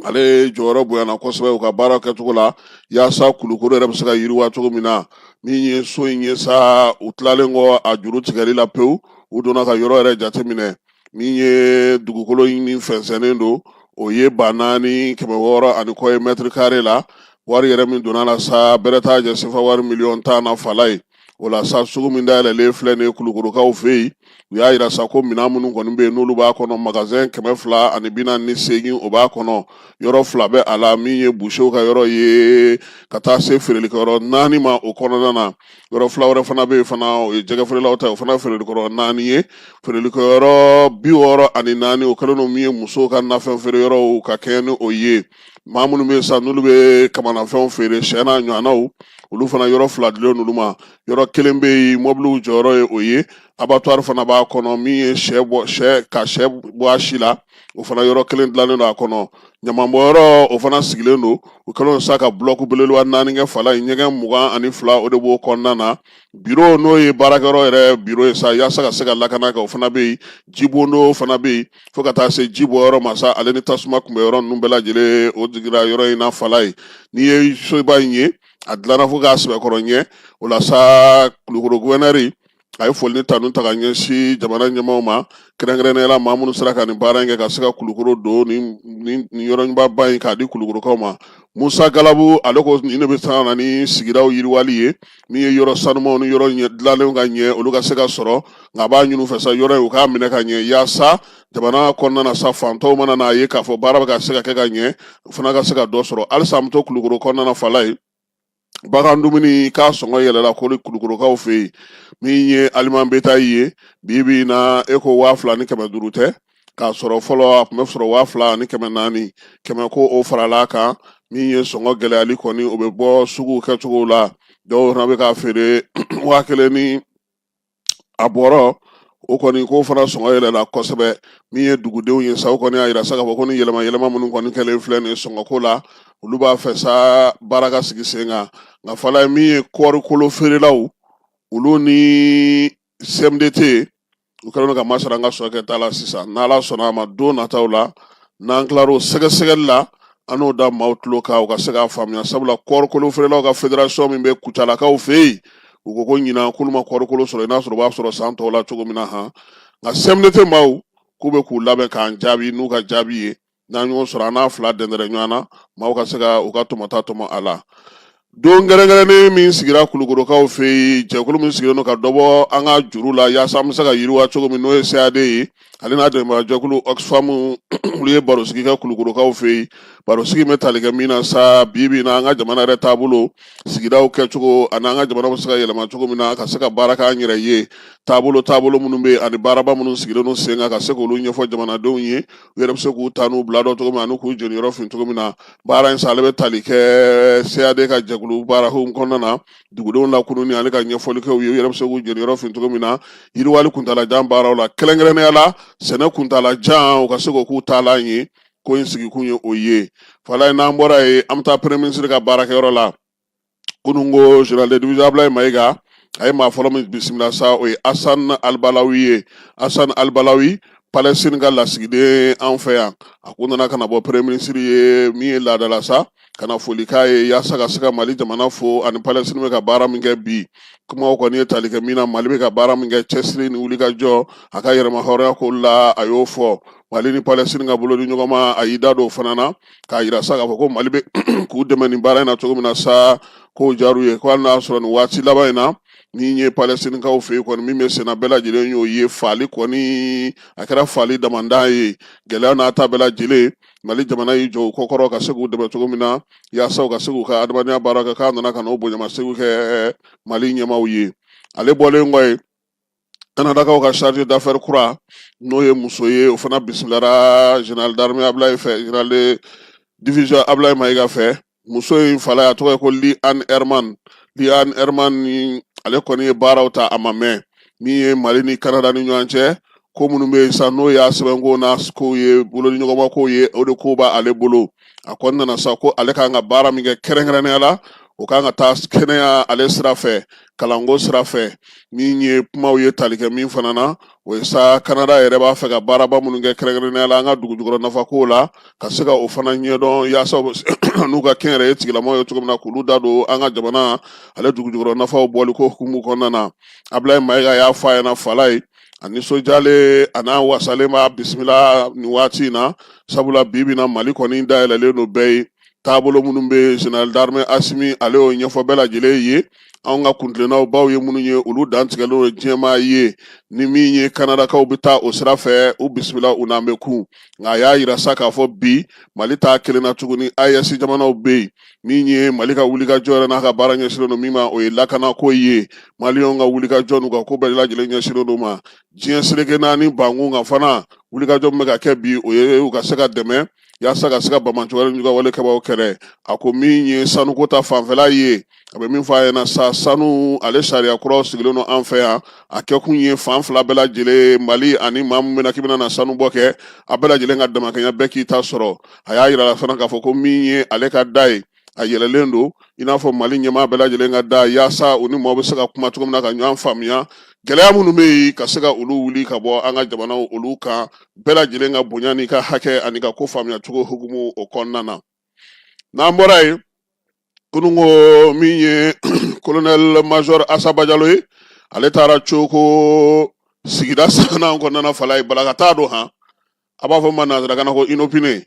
Ale jɔyɔrɔ bonyana kosɛbɛ u ka baara kɛcogo la, yaasa Kulukoro yɛrɛ bɛ se ka yiriwa cogo min na. Min ye so in ye sa, u tilalen kɔ a juru tigɛli la pewu, u donna ka yɔrɔ yɛrɛ jateminɛ. Min ye dugukolo in ni fɛnsɛnnen don, o ye 4600 ani kɔ ye mètre carré la. Wari yɛrɛ min donna la sa, bɛrɛ t'a jɛ sefa wari miliyɔn 10 na fala ye. O la sa, sugu min dayɛlɛlen filɛ nin ye Kulukorokaw fɛ yen, u y'a yira sa ko minɛn minnu kɔni bɛ yen, n'olu b'a kɔnɔ, magasin 248, o b'a kɔnɔ. Yɔrɔ fila bɛ a la, min ye busew ka yɔrɔ ye, ka taa se feerelikɛyɔrɔ naani ma o kɔnɔna na. Yɔrɔ fila wɛrɛ fana bɛ yen fana, o ye jɛgɛ feerelaw ta ye, o fana feerelikɛyɔrɔ naani ye. Feerelikɛyɔrɔ 64, o kɛlen don min ye musow ka nafɛn feere yɔrɔw ka kɛɲɛ ni o ye. Maa minnu bɛ yen sa, n'olu bɛ kamanafɛnw feere, sɛ n'a ɲɔgɔnnaw, olu fana yɔrɔ fila dilen n'olu ma. Yɔrɔ kelen bɛ yen, mɔbiliw jɔyɔrɔ ye o ye. Abattoir fana b'a kɔnɔ, min ye sɛ bɔ, sɛ ka sɛ bɔ a si la, o fana yɔrɔ kelen dilannen don a kɔnɔ. Ɲamanbɔnyɔrɔ, o fana sigilen don. U kɛlen sa ka bulɔku belebeleba naani kɛ fala in, ɲɛgɛn 22, o de b'o kɔnɔna na. Biro, n'o ye baarakɛyɔrɔ yɛrɛ biro ye sa, yaasa ka se ka lakana kɛ, o fana bɛ yen. Jibondo fana bɛ yen, fo ka taa se ji bɔyɔrɔ ma sa, ale ni tasuma kunbɛyɔrɔ ninnu bɛɛ lajɛlen, o jigira yɔrɔ in na fala ye. N'i ye soba in ye, a dilanna fo k'a sɛbɛkɔrɔ ɲɛ. O la sa, Kulukoro gouverneur, a ye foli ni tanu ta ka ɲɛsin jamana ɲɛmaaw ma, kɛrɛnkɛrɛnnenya la maa minnu sera ka nin baara in kɛ, ka se ka Kulukoro don nin yɔrɔba in k'a di Kulukorokaw ma. Musa Galabu, ale ko nin de bɛ se ka na ni sigidaw yiriwali ye, min ye yɔrɔ sanumaw ni yɔrɔ dilanlenw ka ɲɛ, olu ka se ka sɔrɔ. Nka a b'a ɲini u fɛ sa, yɔrɔ in, u k'a minɛ ka ɲɛ, yaasa jamana kɔnɔna na sa, fantɔw mana n'a ye k'a fɔ baara bɛ ka se ka kɛ ka ɲɛ, u fana ka se ka dɔ sɔrɔ. Halisa an bɛ to Kulukoro kɔnɔna na fala ye. Bagan dumuni k'a sɔngɔ yɛlɛla kori Kulukorokaw fɛ yen. Min ye aliment bétail ye, bi bi in na e ko 2500 tɛ k'a sɔrɔ fɔlɔ a tun bɛ sɔrɔ 2400, 100 ko o farala a kan. Min ye sɔngɔ gɛlɛyali kɔni, o bɛ bɔ sugu kɛcogo la. Dɔw fana bɛ k'a feere 1000 ni a bɔrɔ. O kɔni k'o fana sɔngɔ yɛlɛla kosɛbɛ. Min ye dugudenw ye sa, o kɔni y'a yira sa k'a fɔ ko ni yɛlɛma yɛlɛma minnu kɔni kɛlen filɛ nin ye sɔngɔko la, olu b'a fɛ sa baara ka sigi sen kan. Nka fala min ye kɔɔrikolo feerelaw, olu ni CMDT, u kɛlen don ka masara an ka sɔrɔ kɛta la sisan. N'Ala sɔnna a ma, don nataw la, n'an tilar'o sɛgɛsɛgɛli la, an n'o da maaw tulo kan, u ka se k'a faamuya. Sabula kɔɔrikolo feerelaw ka fédération min bɛ Kucalakaw fɛ yen, u ko ko ɲinan k'olu ma kɔɔrikolo sɔrɔ i n'a sɔrɔ u b'a sɔrɔ san tɔw la cogo min na han. Nka CMDT maaw k'u bɛ k'u labɛn k'an jaabi n'u ka jaabi ye. N'an y'o sɔrɔ, an n'a fila dɛndɛrɛ ɲɔgɔn na, maaw ka se ka u ka tɔmɔta tɔmɔ a la. Don kɛrɛnkɛrɛnnen min sigira Kulukorokaw fɛ yen, jɛkulu min sigilen don ka dɔ bɔ an ka juru la yaasa an bɛ se ka yiriwa cogo min, n'o ye CAD ye, ale n'a dɛmɛbagajɛkulu Oxfam, olu ye barosigi kɛ Kulukorokaw fɛ yen. Barosigi bɛ tali kɛ min na sa, bi bi in na, an ka jamana yɛrɛ taabolo, sigidaw kɛcogo, ani an ka jamana bɛ se ka yɛlɛma cogo min na ka se ka baara k'an yɛrɛ ye, taabolo taabolo minnu bɛ yen ani baaraba minnu sigilen don sen kan, ka se k'olu ɲɛfɔ jamanadenw ye, u yɛrɛ bɛ se k'u ta n'u bila dɔn cogo min ani k'u jeniyɔrɔ fin cogo min na. Baara in sa, ale bɛ tali kɛ CAD ka jɛkulu baara hukumu kɔnɔna na, dugudenw lakununni ani ka ɲɛfɔli kɛ u ye, u yɛrɛ bɛ se k'u jeniyɔrɔ fin cogo min na yiriwali kuntalajan baaraw la, kɛrɛnkɛrɛnnenya la sɛnɛ kuntalajan, u ka se k'o k'u taalan ye. Ko in sigikun ye o ye. Falaye, n'an bɔra yen, an bɛ taa premier ministre ka baarakɛyɔrɔ la. Kununko, général de division Ablaye Mayiga, a ye maa fɔlɔ min bisimila sa, o ye Asan Albalawi ye. Asan Albalawi, Palestine ka lasigiden an fɛ yan, a ko nana ka na bɔ premier ministre ye min ye laadala sa, ka na foli k'a ye yaasa ka se ka Mali jamana fo ani Palestine bɛ ka baara min kɛ bi. Kumaw kɔni ye tali kɛ min na, Mali bɛ ka baara min kɛ, cɛsiri ni wulikajɔ a ka yɛrɛmahɔrɔnya ko la, a y'o fɔ. Mali ni Palestine ka bolo di ɲɔgɔn ma, a y'i da don o fana na k'a yira sa k'a fɔ ko Mali bɛ k'u dɛmɛ nin baara in na cogo min na sa, k'o diyar'u ye, ko hali n'a sɔrɔ nin waati laban in na, min ye Palestinikaw fɛ yen kɔni, min bɛ senna, bɛɛ lajɛlen y'o ye, faali kɔni a kɛra faali damandan ye. Gɛlɛya n'a ta bɛɛ lajɛlen, Mali jamana y'i jɔ u kɔkɔrɔ ka se k'u dɛmɛ cogo min na yaasa u ka se k'u ka adamadenya baara kɛ, k'a nana ka n'o bonyamasegin kɛ Mali ɲɛmaaw ye. Ale bɔlen kɔ yen, Kanadakaw ka chargé d'affaires kura, n'o ye muso ye, o fana bisimilara général d'armée Ablaye fɛ, général de division Ablaye Mayiga fɛ. Muso in fala, a tɔgɔ ye ko Lee Ann Herman. Lee Ann Herman ni ale kɔni ye baaraw ta a ma mɛn. Min ye Mali ni Kanada ni ɲɔgɔn cɛ ko minnu bɛ yen sa, n'o y'a sɛbɛnko n'a kow ye, bolodiɲɔgɔnma kow ye, o de ko b'ale bolo. A kɔni nana sa ko ale kan ka baara min kɛ kɛrɛnkɛrɛnnenya la, o kan ka taa kɛnɛya ale sira fɛ, kalanko sira fɛ. Min ye kumaw ye tali kɛ min fana na, o ye sa Kanada yɛrɛ b'a fɛ ka baaraba minnu kɛ kɛrɛnkɛrɛnnenya la an ka dugujukɔrɔ nafakow la, ka se ka o fana ɲɛdɔn yaasa n'u ka kɛnyɛrɛye tigilamaw ye cogo min na, k'olu da don an ka jamana ale dugujukɔrɔ nafaw bɔli ko hukumu kɔnɔna na. Ablaye Mayiga y'a fɔ a ɲɛna Falaye, a nisɔndiyalen a n'a wasalen b'a bisimila nin waati in na, sabula bi bi in na Mali kɔni dayɛlɛlen don bɛɛ ye. Taabolo minnu bɛ général d'armée Asimi, ale y'o ɲɛfɔ bɛɛ lajɛlen ye. Anw ka kuntilennaw baw ye minnu ye, olu dantigɛlen don diɲɛmaa ye. Ni min ye Kanadakaw bɛ taa o sira fɛ, u bisimila, u n'an bɛ kun. Nka a y'a yira sa k'a fɔ bi Mali t'a kelen na tuguni, AES jamanaw bɛ yen. Min ye Mali ka wulikajɔ yɛrɛ n'a ka baara ɲɛsinnen don min ma, o ye lakanako ye. Maliyɛnw ka wulikajɔ n'u ka ko bɛɛ lajɛlen ɲɛsinnen don ma. Diɲɛ seleke naani bankun kan fana, wulikajɔ min bɛ ka kɛ bi, o ye u ka se ka dɛmɛ yaasa ka se ka banbaanciwale ni juguya wale kɛbaaw kɛlɛ. A ko min ye sanuko ta fanfɛla ye, a bɛ min fɔ a ɲɛna sa, sanu ale sariya kuraw sigilen don an fɛ yan. A kɛkun ye fan fila bɛɛ lajɛlen, Mali ani maa min bɛna k'i bɛna na sanubɔ kɛ, a bɛɛ lajɛlen ka damakɛɲɛ, bɛɛ k'i ta sɔrɔ. A y'a yira fana k'a fɔ ko min ye ale ka da ye, a yɛlɛlen don i n'a fɔ Mali ɲɛmaa bɛɛ lajɛlen ka da, yaasa u ni maaw bɛ se ka kuma cogo min na ka ɲɔgɔn faamuya, gɛlɛya minnu bɛ yen, ka se ka olu wuli ka bɔ an ka jamanaw olu kan, bɛɛ lajɛlen ka bonya n'i ka hakɛ ani ka ko faamuya cogo hukumu o kɔnɔna na. N'an bɔra yen, kununko, min ye colonel major Asa Bajalo ye, ale taara Coko sigida sabanan kɔnɔna na Falaye, bala ka taa don han, a b'a fɔ ma nansarakan na ko inopinée,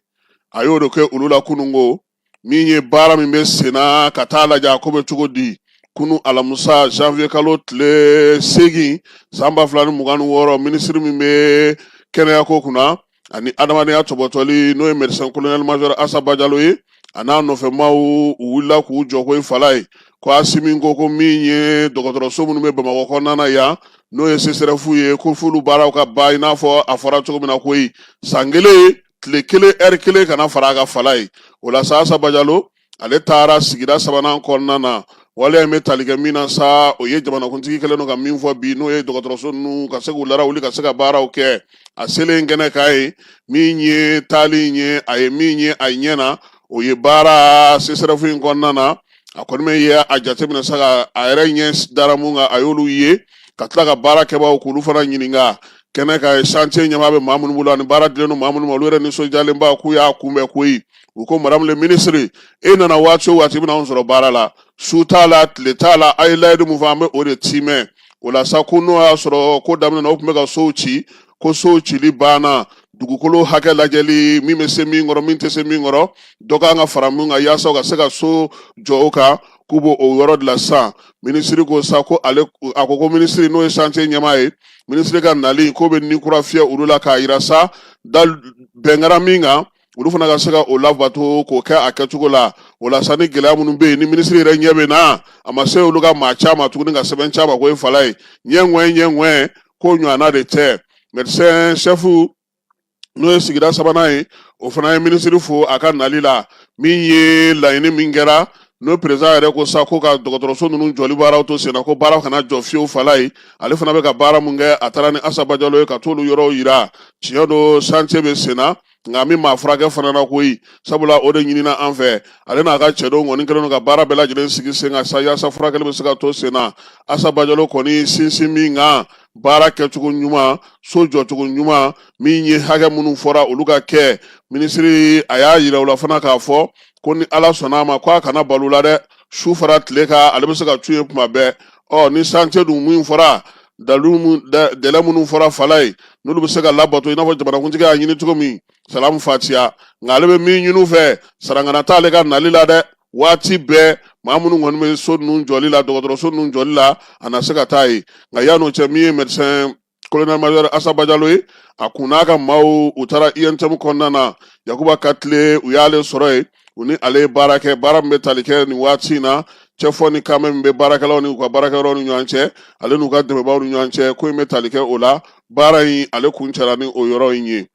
a y'o de kɛ olu la kununko. Min ye baara min bɛ senna, ka taa lajɛ a ko bɛ cogo di. Kunu alamusa, janvier kalo tile 8 san 2026, minisiri min bɛ kɛnɛyako kunna ani adamadenya tɔbɔtɔli, n'o ye médecin colonel major Asa Bajalo ye, A n'a nɔfɛmaaw, u wulila k'u jɔ ko fala ye ko Asimi ko min ye dɔgɔtɔrɔso minnu bɛ Bamakɔ kɔnɔna na yan, n'o ye CSRéf ye, ko f'olu baaraw ka ban i n'a fɔ a fɔra cogo min na koyi, san kelen, tile kelen, ɛri kelen kana fara a ka fala ye. O la sa, Asa Bajalo ale taara sigida sabanan kɔnɔna na. Waleya in bɛ tali kɛ min na sa, o ye jamanakuntigi kɛlen don ka min fɔ bi, n'o ye dɔgɔtɔrɔso ninnu ka se k'u larawuli, ka se ka baaraw kɛ. A selen kɛnɛ kan ye, min ye taali in ye, a ye min ye a ɲɛ na, o ye baara CSRéf in kɔnɔna na. A kɔni bɛ ye a jateminɛ sa, ka a yɛrɛ ɲɛ dara mun kan, a y'olu ye, ka tila ka baara kɛbaaw k'olu fana ɲininka kɛnɛ kan. Chantier ɲɛmaa bɛ maa minnu bolo ani baara dilen don maa minnu ma, olu yɛrɛ nisɔndiyalenba k'u y'a kunbɛn koyi. U ko: "Madame le ministre, e nana waati o waati, i bɛna anw sɔrɔ baara la, su t'a la, tile t'a la. A ye layidu mun fɔ, an bɛ o de timɛ." O la sa, ko n'o y'a sɔrɔ ko daminɛ na, o tun bɛ ka sow ci, ko sow cili banna, dugukolo hakɛ lajɛli, min bɛ se min kɔrɔ, min tɛ se min kɔrɔ, dɔ kan ka fara min kan yaasa u ka se ka so jɔ o kan, k'u b'o o yɔrɔ de la sisan. Minisiri ko sa ko ale a ko minisiri, n'o ye chantier ɲɛmaa ye, minisiri ka nali k'o bɛ ni kura fiyɛ olu la, k'a yira sa da bɛn kɛra min kan, olu fana ka se ka o labato k'o kɛ a kɛcogo la. O la sa, ni gɛlɛya minnu bɛ yen, ni minisiri yɛrɛ ɲɛ bɛ na, a ma se olu ka maa caman tuguni ka sɛbɛn caman ko ye fala ye ɲɛ ŋwɛn ɲɛ ŋwɛn ko ɲɔgɔnna de tɛ. Médecin chef, n'o ye sigida sabanan ye, o fana ye minisiri fo a ka nali la. Min ye laɲini min kɛra, n'o président yɛrɛ ko sa ko ka dɔgɔtɔrɔso ninnu jɔli baaraw to senna, ko baara kana jɔ fiyewu fala ye, ale fana bɛ ka baara mun kɛ, a taara ni Asa Bajalo ye ka t'olu yɔrɔw yira. Tiɲɛ don, chantier bɛ senna, nka min maa furakɛ fana na koyi, sabula o de ɲinina an fɛ. Ale n'a ka cɛdenw kɔni kɛlen don ka baara bɛɛ lajɛlen sigi sen kan sa yaasa furakɛli bɛ se ka to sen na. Asa Bajalo kɔni sinsin min kan, baara kɛcogo ɲuman, so jɔcogo ɲuman, min ye hakɛ minnu fɔra olu ka kɛ. Minisiri a y'a yira u la fana k'a fɔ ko ni Ala sɔnna a ma, ko a kana balo la dɛ, su fara tile kan, ale bɛ se ka tu ye kuma bɛɛ. Ɔ ni chantier dun min fɔra, dalu délai minnu fɔra fala ye, n'olu bɛ se ka labato i n'a fɔ jamanakuntigi y'a ɲini cogo min, salamu fatiya. Nka ale bɛ min ɲini u fɛ, sarangana t'ale ka nali la dɛ. Waati bɛɛ, maa minnu kɔni bɛ so ninnu jɔli la, dɔgɔtɔrɔso ninnu jɔli la, a na se ka taa yen. Nka yan'o cɛ, min ye médecin colonel major Asa Bajalo ye, a kun n'a ka maaw, u taara UNTM kɔnɔna na, Yakuba Katile, u y'ale sɔrɔ yen. U ni ale ye baara kɛ, baara min bɛ tali kɛ nin waati in na, cɛfɔ ni kanbɛn min bɛ baarakɛlaw ni u ka baarakɛyɔrɔw ni ɲɔgɔn cɛ, ale n'u ka dɛmɛbaaw ni ɲɔgɔn cɛ, ko in bɛ tali kɛ o la. Baara in, ale kun cɛra ni o yɔrɔ in ye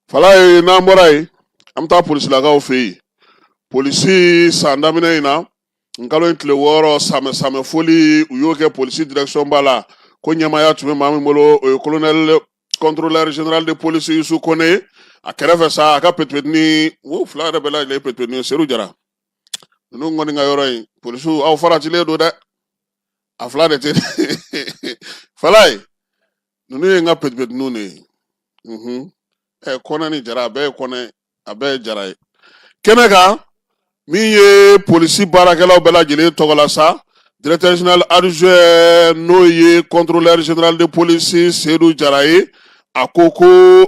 fala ye. N'an bɔra yen, an bɛ taa polisilakaw fɛ yen. Polisi, san daminɛ in na, n kalo in tile 6, samɛ samɛ foli, u y'o kɛ polisi direction ba la. Ko ɲɛmaaya tun bɛ maa min bolo, o ye colonel contrôleur général de police Yusu Kone. A kɛrɛfɛ sa, a ka petipetini wo fila yɛrɛ bɛɛ lajɛlen ye petipetini ye, Seru Jara. Ninnu kɔni ka yɔrɔ in, polisiw, aw faratilen don dɛ, a fila de tɛ fala ye. Ninnu ye n ka petipetiniw de ye. Ɛ Kɔnɛ ni Jara, a bɛɛ ye Kɔnɛ, a bɛɛ ye Jara ye. Kɛnɛ kan, min ye polisi baarakɛlaw bɛɛ lajɛlen tɔgɔ la sa, directeur général adjoint, n'o ye contrôleur général de police Seydou Jara ye, a ko ko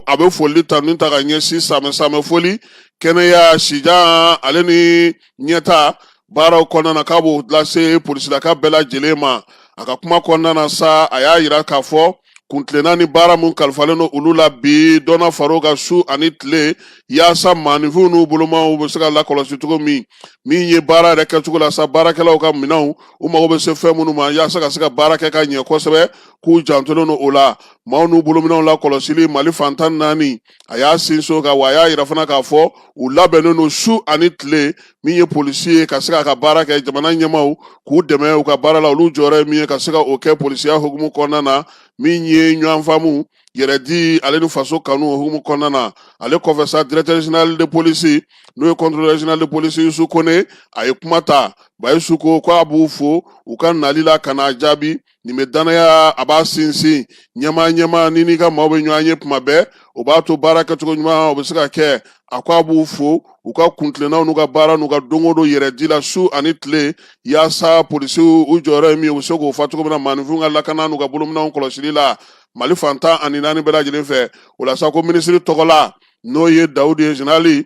a bɛ foli tanu ta ka ɲɛsin samɛ samɛ foli, kɛnɛya, sijan, ale ni ɲɛta baaraw kɔnɔna na, k'a b'o lase polisilaka bɛɛ lajɛlen ma. A ka kuma kɔnɔna na sa, a y'a yira k'a fɔ kuntilenna ni baara mun kalifalen don olu la bi, dɔnna far'o kan su ani tile, yaasa maaninfinw n'u bolomaw bɛ se ka lakɔlɔsi cogo min. Min ye baara yɛrɛ kɛcogo la sa, baarakɛlaw ka minɛnw, u mago bɛ se fɛn minnu ma yaasa ka se ka baara kɛ ka ɲɛ kosɛbɛ, k'u jantolen don o la. Maaw n'u bolominɛnw lakɔlɔsili Mali fan 14, a y'a sinsin o kan. Wa a y'a yira fana k'a fɔ u labɛnnen don su ani tile, min ye polisi ye, ka se k'a ka baara kɛ, jamana ɲɛmaaw k'u dɛmɛ u ka baara la, olu jɔyɔrɔ ye min ye ka se ka o kɛ polisiya hukumu kɔnɔna na, min ye ɲɔgɔn faamu, yɛrɛdi, ale ni faso kanu hukumu kɔnɔna na. Ale kɔfɛ sa, directeur général de police, n'o ye contrôleur général de police Yusu Kone, a ye kuma ta. Bayisu ko k'a b'u fo u ka nali la ka n'a jaabi. Nin bɛ danaya, a b'a sinsin. Ɲɛmaa ɲɛmaa ni n'i ka maaw bɛ ɲɔgɔn ye kuma bɛɛ, o b'a to baara kɛcogo ɲuman o bɛ se ka kɛ. A ko a b'u fo u ka kuntilennaw n'u ka baara n'u ka don o don yɛrɛ di la su ani tile, yaasa polisiw u jɔyɔrɔ ye min ye, u bɛ se k'o fa cogo min na maaninfinw ka lakana n'u ka bolominɛnw kɔlɔsili la Mali fan 14 bɛɛ lajɛlen fɛ. O la sa, ko minisiri tɔgɔ la, n'o ye Dawudu ye, général,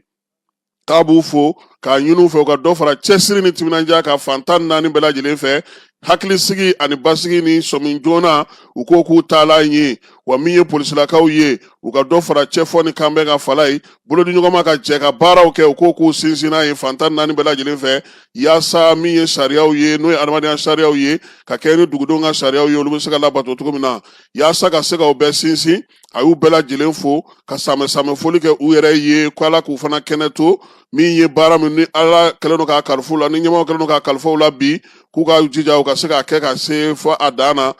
k'a b'u fo K'a ɲini u fɛ u ka dɔ fara cɛsiri ni timinandiya kan fan 14 bɛɛ lajɛlen fɛ, hakilisigi ani basigi ni sɔmi joona, u ko k'u taalan ye. Wa min ye polisilakaw ye, u ka dɔ fara cɛfɔ ni kanbɛn kan fala ye, bolodiɲɔgɔnma ka jɛ ka baaraw kɛ, u ko k'u sinsinna ye fan 14 bɛɛ lajɛlen fɛ, yaasa min ye sariyaw ye, n'o ye adamadenya sariyaw ye, ka kɛ ni dugudenw ka sariyaw ye, olu bɛ se ka labato cogo min na, yaasa ka se k'o bɛɛ sinsin. A y'u bɛɛ lajɛlen fo ka samɛ samɛ foli kɛ u yɛrɛ ye, ko Ala k'u fana kɛnɛ to. Min ye baara min ni Ala kɛlen don k'a kalifa u la, ni ɲɛmɔgɔ kɛlen don k'a kalifa u la bi, k'u ka jija u ka se k'a kɛ ka se fo a dan na.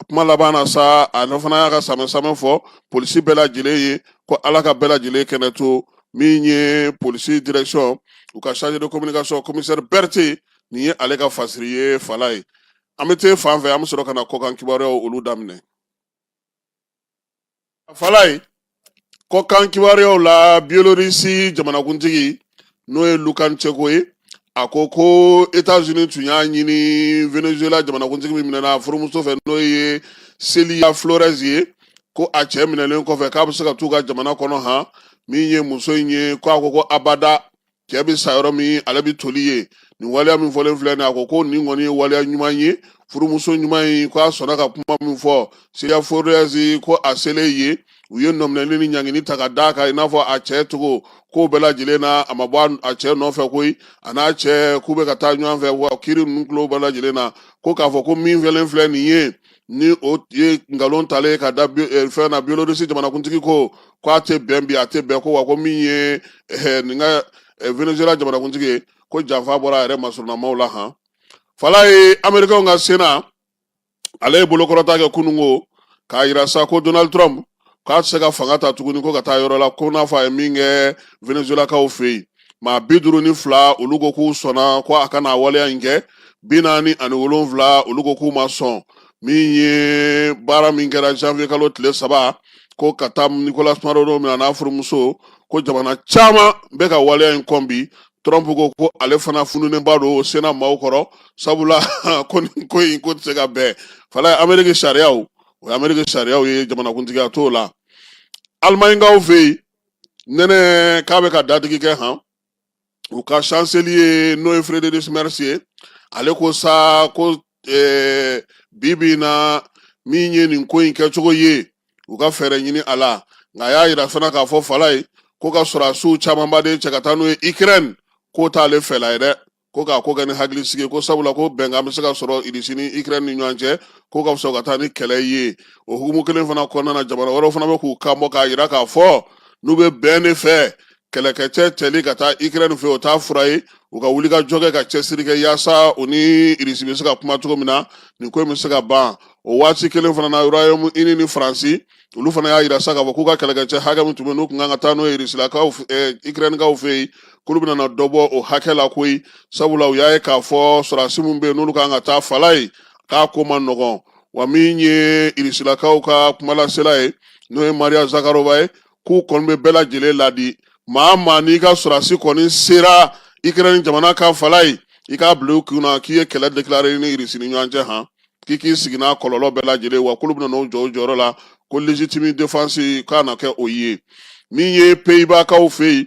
Kuma laban na sa, a fana y'a ka samɛ samɛ fɔ polisi bɛɛ lajɛlen ye, ko Ala ka bɛɛ lajɛlen kɛnɛ to. Min ye polisi direction, u ka chargé de communication, commissaire Berthe, nin ye ale ka fasiri ye fala ye. An bɛ te fan fɛ, an bɛ sɔrɔ ka na kɔkan kibaruyaw olu daminɛ fala ye. Kɔkan kibaruyaw la, Biélorussie jamanakuntigi, n'o ye Lukashenko ye, a ko ko États-Unis tun y'a ɲini Venezuela jamanakuntigi min minɛna furumuso fɛ, n'o ye Celia Flores ye, ko a cɛ minɛlen kɔfɛ, k'a bɛ se ka t'u ka jamana kɔnɔ han. Min ye muso in ye, ko a ko ko abada, cɛ bɛ sa yɔrɔ min, ale bɛ toli ye. Nin waleya min fɔlen filɛ nin ye, a ko ko nin kɔni ye waleya ɲuman ye, furumuso ɲuman ye, ko a sɔnna ka kuma min fɔ. Celia Flores, ko a selen ye, u ye nɔminɛli ni ɲangini ta ka d'a kan i n'a fɔ a cɛ cogo, k'o bɛɛ lajɛlen na, a ma bɔ a cɛ nɔfɛ koyi, a n'a cɛ k'u bɛ ka taa ɲɔgɔn fɛ, wa kiiri ninnu tulo bɛɛ lajɛlen na, ko k'a fɔ ko min fɛlen filɛ nin ye, ni o ye nkalon talen ka da fɛn na Biélorussie jamanakuntigi, ko k'a tɛ bɛn bi, a tɛ bɛn ko wa ko min ye nin ka Venezuela jamanakuntigi ye, ko janfa bɔra a yɛrɛ masurunamaw la han. Fala ye, Amerikɛnw ka Sénat, ale ye bolokɔrɔta kɛ kununko k'a yira sa ko Donald Trump k'a tɛ se ka fanga ta tuguni ko ka taa yɔrɔ la, ko n'a fɔ a ye min kɛ Venezuelakaw fɛ yen. Maa 52, olu ko k'u sɔnna ko a ka n'a waleya in kɛ, 47, olu ko k'u ma sɔn. Min ye baara min kɛra janvier kalo tile 3, ko ka taa Nicolas Maduro minɛ n'a furumuso, ko jamana caman bɛ ka waleya in kɔn bi. Trump ko ko ale fana fununenba don Sénat maaw kɔrɔ, sabula ko nin ko in ko tɛ se ka bɛn. Fala ye, Ameriki sariyaw, o ye Ameriki sariyaw ye, jamanakuntigiya t'o la. Alimaɲikaw fɛ yen, nɛnɛ k'a bɛ ka dadigi kɛ han. U ka chancelier, n'o ye Friedrich Merz ye, ale ko sa ko bi bi in na, min ye nin ko in kɛcogo ye, u ka fɛɛrɛ ɲini a la. Nka a y'a yira fana k'a fɔ fala ye ko ka sɔrɔdasiw camanba de cɛ ka taa n'u ye Ukraine, k'o t'ale fɛla ye dɛ, ko k'a ko kɛ ni hakilisigi ye, ko sabula ko bɛnkan bɛ se ka sɔrɔ Irisi ni Ukraine ni ɲɔgɔn cɛ, ko ka fisa ka taa ni kɛlɛ ye. O hukumu kelen fana kɔnɔna na, jamana wɛrɛw fana bɛ k'u kan bɔ k'a yira k'a fɔ n'u bɛ bɛn de fɛ, kɛlɛkɛcɛ cɛli ka taa Ukraine fɛ, o t'a fura ye. U ka wuli ka jɔ kɛ, ka cɛsiri kɛ, yaasa u ni Irisi bɛ se ka kuma cogo min na, nin ko in bɛ se ka ban. O waati kelen fana na, Royaume Uni ni Faransi, olu fana y'a yira sa k'a fɔ k'u ka kɛlɛkɛcɛ hakɛ min tun bɛ, n'u tun kan ka taa n'o ye Irisilakaw, Ukrainekaw fɛ yen, k'olu bɛna na dɔ bɔ o hakɛ la koyi, sabula u y'a ye k'a fɔ sɔrɔdasi min bɛ yen, n'olu kan ka taa fala ye, k'a ko man nɔgɔn. Wa min ye Irisilakaw ka kumalasela ye, n'o ye Maria Zakharova ye, k'u kɔni bɛ bɛɛ lajɛlen ladi, maa maa n'i ka sɔrɔdasi kɔni sera Ukraine jamana kan fala ye, i k'a bila i kun na k'i ye kɛlɛ déclarer ni Irisi ni ɲɔgɔn cɛ han, k'i k'i sigi n'a kɔlɔlɔ bɛɛ lajɛlen, wa k'olu bɛna n'o jɔ u jɔyɔrɔ la, ko légitime défense k'a na kɛ o ye. Min ye Pays-Bas-kaw fɛ yen,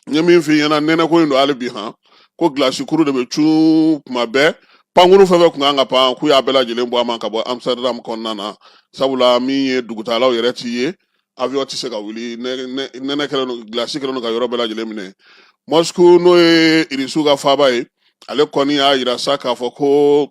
n ye min f'i ɲɛna, nɛnɛko in don hali bi han, ko gilasikuru de bɛ cun kuma bɛɛ. Pankuru fɛn fɛn kun kan ka pan, k'u y'a bɛɛ lajɛlen bɔ a ma ka bɔ Amsterdam kɔnɔna na, sabula min ye dugutaalaw yɛrɛ ti ye, avion tɛ se ka wuli, nɛnɛ kɛlen don, gilasi kɛlen don ka yɔrɔ bɛɛ lajɛlen minɛ. Moscou, n'o ye Irisiw ka faaba ye, ale kɔni y'a yira sa k'a fɔ ko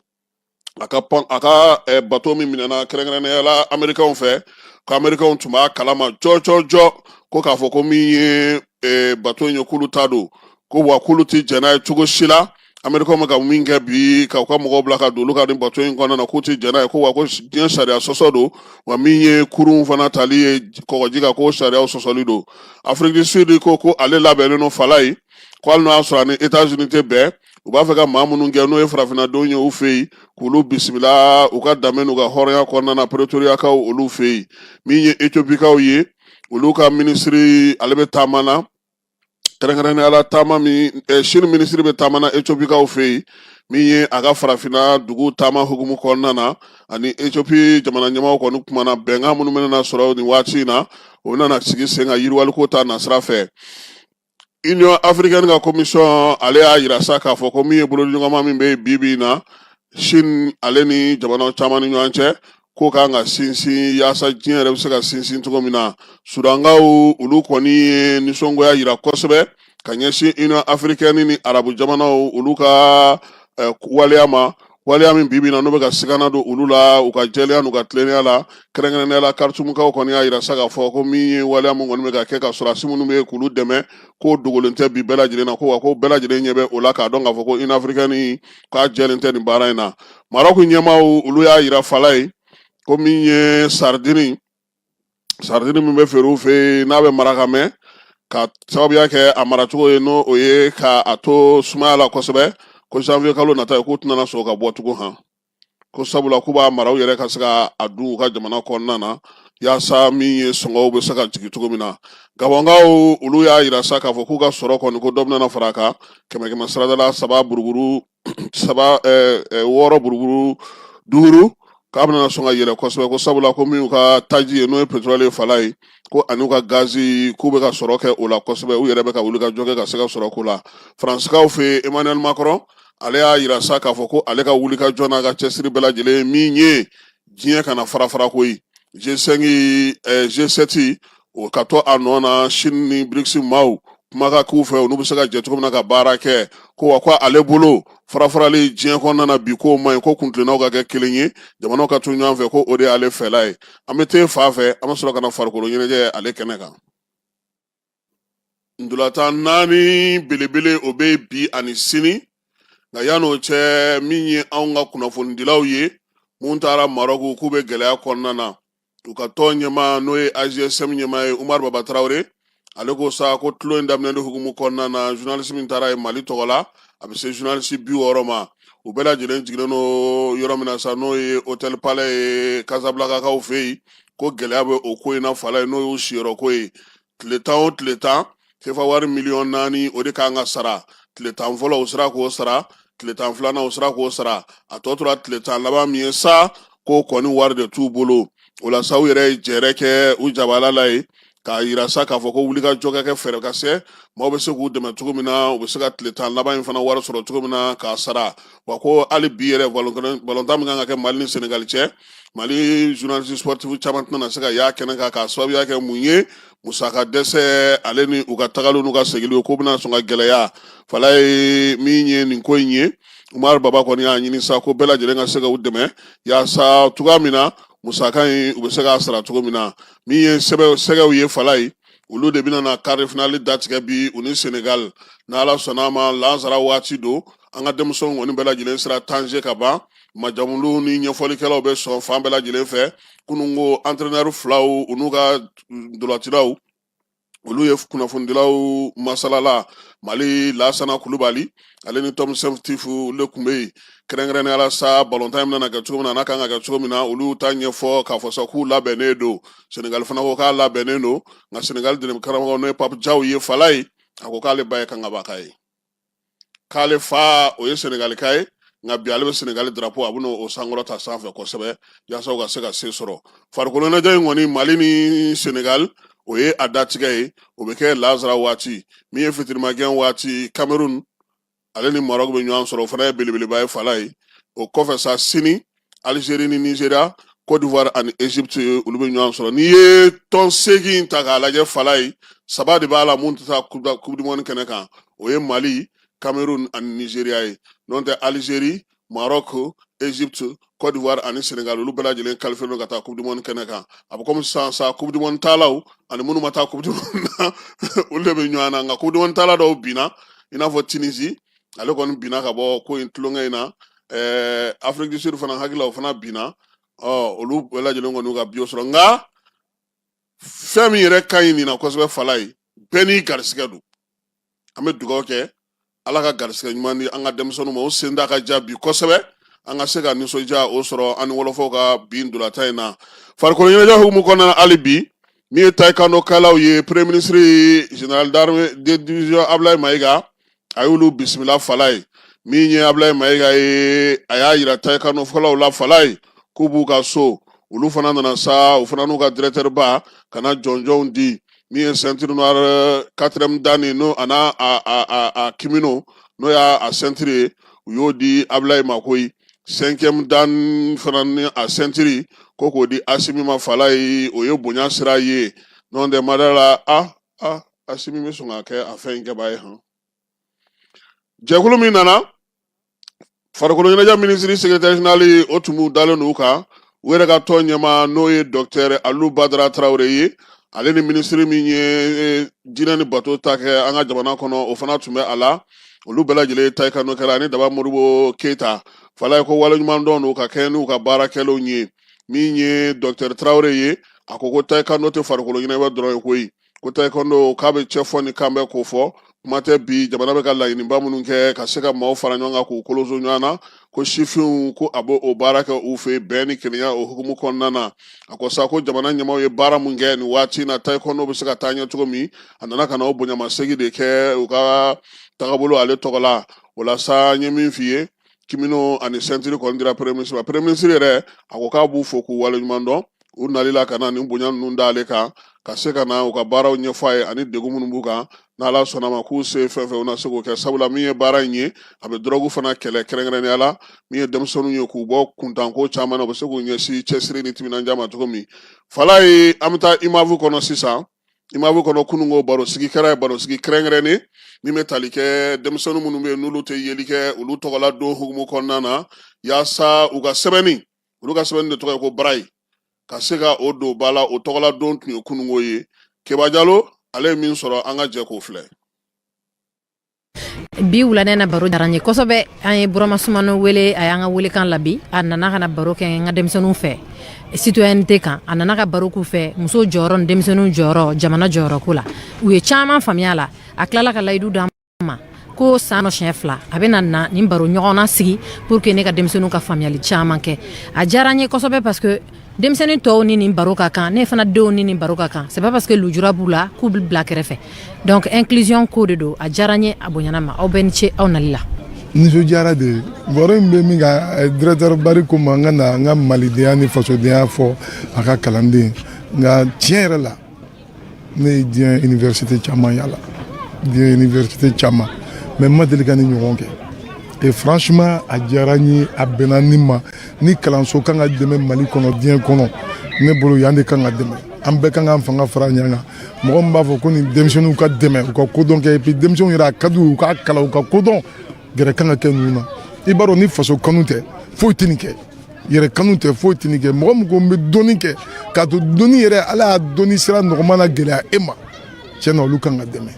a ka pan a ka bato min minɛna kɛrɛnkɛrɛnnenya la Amerikɛnw fɛ, ko Amerikɛnw tun b'a kalama jɔjɔjɔ, ko k'a fɔ ko min ye bato in ye, k'olu ta don, ko wa k'olu tɛ jɛn n'a ye cogo si la. Amerikɛnw bɛ ka min kɛ bi, ka u ka mɔgɔw bila ka don olu ka nin bato in kɔnɔna na, k'u tɛ jɛn n'a ye, ko wa ko diɲɛ sariya sɔsɔ don, wa min ye kurun fana tali ye kɔgɔji kan, ko sariyaw sɔsɔli don. Afrique du Sud ko ko ale labɛnnen don fala ye, ko hali n'o y'a sɔrɔ a ni États-Unis tɛ bɛn, u b'a fɛ ka maa minnu gɛn, n'o ye farafinnadenw ye u fɛ yen, k'olu bisimila u ka danbe n'u ka hɔrɔnya kɔnɔna na Pretoriakaw olu fɛ yen. Min ye Etiopikaw ye, olu ka minisiri, ale bɛ taama na, kɛrɛnkɛrɛnnenya la taama min Chine minisiri bɛ taama na Etiopikaw fɛ yen, min ye a ka farafinna dugu taama hukumu kɔnɔna na. Ani Ethiopie jamana ɲɛmaaw kɔni kumana bɛnkan minnu bɛna sɔrɔ nin waati in na, o bɛna sigi sen kan yiriwaliko ta nasira fɛ. Union africaine ka commission ale y'a yira sa k'a fɔ ko min ye bolodiɲɔgɔnma min bɛ bi bi in na Chine ale ni jamana caman ni ɲɔgɔn cɛ, k'o kan ka sinsin yaasa diɲɛ yɛrɛ bɛ se ka sinsin cogo min na. Sudankaw olu kɔni ye nisɔngoya yira kosɛbɛ ka ɲɛsin Union africaine ni arabu jamanaw olu ka waleya ma, waleya min bibi na n'o bɛ ka sigana don olu la u ka jɛlenya n'u ka tilennenya la. Kɛrɛnkɛrɛnnenya la, Karitumukaw kɔni y'a yira sa k'a fɔ ko min ye waleya min kɔni bɛ ka kɛ ka sɔrɔdasi minnu bɛ yen k'olu dɛmɛ, k'o dogolen tɛ bi bɛɛ lajɛlen na, ko wa ko bɛɛ lajɛlen ɲɛ bɛ o la k'a dɔn k'a fɔ ko Union africaine k'a jɛlen tɛ nin baara in na. Maroc ɲɛmaaw olu y'a yira fala ye ko min ye sardini, sardini min bɛ feere u fɛ yen, n'a bɛ mara ka mɛn ka sababuya kɛ a maracogo ye, n'o o ye ka a to sumaya la kosɛbɛ, ko janvier kalo nata ye k'u tɛna sɔn ka bɔ tugun han, ko sabula k'u b'a mara u yɛrɛ ka se ka a dun u ka jamana kɔnɔna na yaasa min ye sɔngɔw bɛ se ka jigin cogo min na. Gabɔnkaw olu y'a yira sa k'a fɔ k'u ka sɔrɔ kɔni ko dɔ bɛna fara a kan kɛmɛ kɛmɛ sarada la saba buruburu saba wɔɔrɔ buruburu duuru, k'a bɛna sɔn ka yɛlɛ kosɛbɛ, ko sabula ko min y'u ka taji ye, n'o ye pétrole ye fala ye, ko ani u ka gazi, k'u bɛ ka sɔrɔ kɛ o la kosɛbɛ, u yɛrɛ bɛ ka wuli ka jɔ kɛ ka se ka sɔrɔ k'o la. Faransikaw fɛ yen, Emmanuel Macron ale y'a yira sa k'a fɔ ko ale ka wuli ka jɔ n'a ka cɛsiri bɛɛ lajɛlen min ye diɲɛ kana fara fara koyi, G5, G7 o ka to a nɔ na, Chine ni BRICS maaw kuma ka k'u fɛ, olu bɛ se ka jɛ cogo min na ka baara kɛ, ko wa ko ale bolo farafarali diɲɛ kɔnɔna na bi k'o man ɲi, ko kuntilennaw ka kɛ kelen ye, jamanaw ka to ɲɔgɔn fɛ, ko o de y'ale fɛla ye. An bɛ te fa fɛ, an bɛ sɔrɔ ka na farikolo ɲɛnajɛ ale kɛnɛ kan. Ntolatan naani belebele o bɛ bi ani sini, nka yan'o cɛ, min ye anw ka kunnafonidilaw ye mun taara Marɔku, k'u bɛ gɛlɛya kɔnɔna na, u ka tɔn ɲɛmaa n'o ye AJSM ɲɛmaa ye, Umaru Baba Tarawele, ale ko sa ko tulon in daminɛli hukumu kɔnɔna na, journaliste min taara ye Mali tɔgɔ la, a bɛ se journaliste 60 ma. U bɛɛ lajɛlen jiginnen don yɔrɔ min na sa, n'o ye Hôtel Palais ye Casablancakaw fɛ yen, ko gɛlɛya bɛ o ko in na fala ye, n'o y'u siyɔrɔ ko ye. Tile 10 o tile 10, sefa wari miliyɔn 4 o de kan ka sara. Tile 10 fɔlɔ, u sera k'o sara. Tile 10 filanan, u sera k'o sara. A tɔ tora tile 10 laban min ye sa, k'o kɔni wari de t'u bolo. O la sa, u yɛrɛ ye jɛrɛ kɛ u jabala la ye k'a yira sa k'a fɔ ko wulikajɔ ka kɛ, fɛɛrɛ ka se maaw bɛ se k'u dɛmɛ cogo min na, u bɛ se ka tile 10 laban in fana wari sɔrɔ cogo min na k'a sara. Wa ko hali bi yɛrɛ, balontan min kan ka kɛ Mali ni Senegali cɛ, Mali journaliste sportif caman tɛna se ka y'a kɛnɛ kan k'a sababuya kɛ mun ye? Musaka dɛsɛ ale ni u ka tagaliw n'u ka segiliw, k'o bɛna sɔn ka gɛlɛya fala ye. Min ye nin ko in ye, Umaru Baba kɔni y'a ɲini sa ko bɛɛ lajɛlen ka se ka u dɛmɛ yaasa cogoya min na musaka in u bɛ se k'a sara cogo min na. Min ye sɛgɛw ye fala ye, olu de bɛna na quart de finale datigɛ bi u ni Senegal, n'Ala sɔnna a ma, lansara waati don. An ka denmisɛnw kɔni bɛɛ lajɛlen sera Tanger ka ban. Majamuliw ni ɲɛfɔlikɛlaw bɛ sɔn fan bɛɛ lajɛlen fɛ. Kununko entraîneur filaw, u n'u ka ntolacilaw, olu ye kunnafonidilaw masalala. Mali Lasana Kulubali ale ni Tom Saintfiet, olu de tun bɛ yen. Kɛrɛnkɛrɛnnenya la sa, balontan in bɛna kɛ cogo min na, n'a kan ka kɛ cogo min na, olu ta ɲɛfɔ k'a fɔ sa k'u labɛnnen don. Senegali fana ko k'a labɛnnen don, nka Senegali dɛmɛ karamɔgɔ, n'o ye Pape Diaw ye fala ye, a ko k'ale ba ye Kangabaka ye, k'ale fa o ye Senegalika ye, nka bi ale bɛ Senegali drapeau a bɛna o sankɔrɔta sanfɛ kosɛbɛ yaasa u ka se ka se sɔrɔ. Farikolo ɲɛnajɛ in kɔni, Mali ni Senegal, o ye a datigɛ ye, o bɛ kɛ lazara waati. Min ye fitirimagɛn waati, Cameroun ale ni Maroc bɛ ɲɔgɔn sɔrɔ, o fana ye belebeleba ye fala ye. O kɔfɛ sa, sini, Algérie ni Nigeria, Côte d'Ivoire ani Égypte, olu bɛ ɲɔgɔn sɔrɔ. N'i ye tɔn seegin ta k'a lajɛ fala ye, saba de b'a la mun tɛ taa Coupe du monde kɛnɛ kan, o ye Mali, Cameroun ani Nigeria ye. N'o tɛ, Algérie, Maroc, Égypte, Côte d'Ivoire ani Sénégal, olu bɛɛ lajɛlen qualifié don ka taa Coupe du monde kɛnɛ kan. A bɛ komi sisan sa, Coupe du monde taalaw ani minnu ma taa Coupe du monde na, olu de bɛ ɲɔgɔn na. Nka Coupe du monde taala dɔw binna, i n'a fɔ Tunisie, ale kɔni binna ka bɔ ko in tulonkɛ in na. Afrique du Sud fana hakili la, o fana binna. Ɔ olu bɛɛ lajɛlen kɔni y'u ka biye sɔrɔ. Nka fɛn min yɛrɛ ka ɲi nin na kosɛbɛ fala ye, bɛɛ n'i garisigɛ don. An bɛ dugawu kɛ Ala ka garisigɛ ɲuman di an ka denmisɛnninw ma, o sen da ka ja bi kosɛbɛ, an ka se ka nisɔndiya o sɔrɔ an ni wɔlɔfɔw ka bi ntolatan in na. Farikolo ɲɛnajɛ hukumu kɔnɔna na hali bi, min ye taekwondo-kɛlaw ye, premier ministre général d'armée de division Ablaye Mayiga, a y'olu bisimila fala ye. Min ye Ablaye Mayiga ye, a y'a yira taekwondo-kɛlaw la fala ye k'u b'u ka so. Olu fana nana sa, u fana n'u ka directeur ba ka na jɔnjɔnw di. Min ye ceinture noire quatrième dan n'o a n'a a kimono, n'o y'a a ceinture ye, u y'o di Abulayi ma koyi. Cinquième dan fana ni a ceinture, ko k'o di Asimi ma. Falayi, o ye bonya sira ye. N'o tɛ mada la, a Asimi bɛ sɔn ka kɛ a fɛn in kɛbaa ye. Hɔn, jɛkulu min nana, farikolo ɲɛnajɛ minisiri secrétaire général, o tun b'u dalen n'u kan. U yɛrɛ ka tɔn ɲɛmaa, n'o ye docteur Alu Badara Tarawele ye, ale ni minisiri min ye diinɛ ni bato ta kɛ an ka jamana kɔnɔ, o fana tun bɛ a la. Olu bɛɛ lajɛlen ye taekwondo kɛla ani Daba Modibo Keyita. Falaye ko waleɲuman dɔn n'u ka kɛ n'u ka baara kɛlenw ye. Min ye docteur Tarawele ye, a ko ko taekwondo tɛ farikolo ɲɛnajɛ dɔrɔn ye koyi, ko taekwondo k'a bɛ cɛfɔ ni kan bɛɛ ko fɔ. Kuma tɛ bi jamana bɛ ka laɲiniba minnu kɛ ka se ka maaw fara ɲɔgɔn kan k'u koloso ɲɔgɔn na, ko sifinw ko a b'o o baara kɛ u fɛ bɛn ni kelenya o hukumu kɔnɔna na. A ko sa ko jamana ɲɛmaaw ye baara mun kɛ nin waati in na, taekwondo bɛ se ka taa ɲɛ cogo min, a nana ka na o bonyamasegin de kɛ u ka tagabolo ale tɔgɔ la. O la sa, n ye min f'i ye, kimono ani ceinture kɔni dira premier ministre ma. Premier ministre yɛrɛ, a ko k'a b'u fo k'u waleɲuman dɔn u nali la ka na nin bonya ninnu d'ale kan, ka se ka na u ka baaraw ɲɛfɔ a ye ani degun minnu b'u kan. N'Ala sɔnna ma, k'u se fɛn fɛn, u na se k'o kɛ, sabula min ye baara in ye, a bɛ dɔrɔgu fana kɛlɛ, kɛrɛnkɛrɛnnenya la min ye denmisɛnninw ye, k'u bɔ kuntanko caman na, u bɛ se k'u ɲɛsin cɛsiri ni timinandiya ma cogo min. Falaye, an bɛ taa IMAV kɔnɔ sisan. IMAV kɔnɔ, kununko barosigi kɛra ye, barosigi kɛrɛnkɛrɛnnen min bɛ tali kɛ denmisɛnnin minnu bɛ yen n'olu tɛ yeli kɛ, olu tɔgɔla don hukumu kɔnɔna na, yaasa u ka sɛbɛnni, olu ka sɛbɛnni de tɔgɔ ye ko braille, ka se ka o don ba la. O tɔgɔla don tun ye kununko ye. Keba Jalo, ale ye min sɔrɔ, an ka jɛ k'o filɛ. Bi wulada na, baro diyara n ye kosɛbɛ. An ye Burama Sumano wele, a y'an ka welekan labi, a nana ka na baro kɛ n ka denmisɛnninw fɛ citoyenneté kan. A nana ka baro k'u fɛ muso jɔyɔrɔ ni denmisɛnninw jɔyɔrɔ jamana jɔyɔrɔ ko la. U ye caman faamuya la. A tilala ka layidu d'an ma ko san siɲɛ fila a bɛna na nin baro ɲɔgɔnna sigi pour que ne ka denmisɛnninw ka faamuyali caman kɛ. A diyara n ye kosɛbɛ parce que denmisɛnnin tɔw ni nin baro ka kan, ne fana denw ni nin baro ka kan. C'est pas parce que lujura b'u la k'u bɛ bila kɛrɛfɛ. Donc inclusion ko de don. A diyara n ye, a bonyana ma. Aw bɛɛ ni ce aw nali la. Nisɔndiyara de. Baro in bɛ min kan, directeur Bari ko ma n ka na n ka malidenya ni fasodenya fɔ a ka kalanden. Nka tiɲɛ yɛrɛ la, ne ye diɲɛ université caman yala, diɲɛ université caman, mais n ma deli ka ni ɲɔgɔn kɛ. Et franchement, a diyara n ye, a bɛnna ni ma. Ni kalanso kan ka dɛmɛ Mali kɔnɔ, diɲɛ kɔnɔ, ne bolo yan de kan ka dɛmɛ. An bɛɛ kan k'an fanga fara ɲɔgɔn kan. Mɔgɔ min b'a fɔ ko nin denmisɛnninw ka dɛmɛ u ka kodɔn kɛ, et puis denmisɛnninw yɛrɛ, a ka d'u ye u k'a kalan, u ka kodɔn, gɛrɛ kan ka kɛ ninnu na. I b'a dɔn, ni faso kanu tɛ, foyi tɛ nin kɛ. Yɛrɛ kanu tɛ, foyi tɛ nin kɛ. Mɔgɔ min ko n bɛ dɔnni kɛ, k'a to dɔnni yɛrɛ, Ala y'a dɔnni sira nɔgɔman na gɛlɛya e ma, tiɲɛ na, olu kan ka dɛmɛ.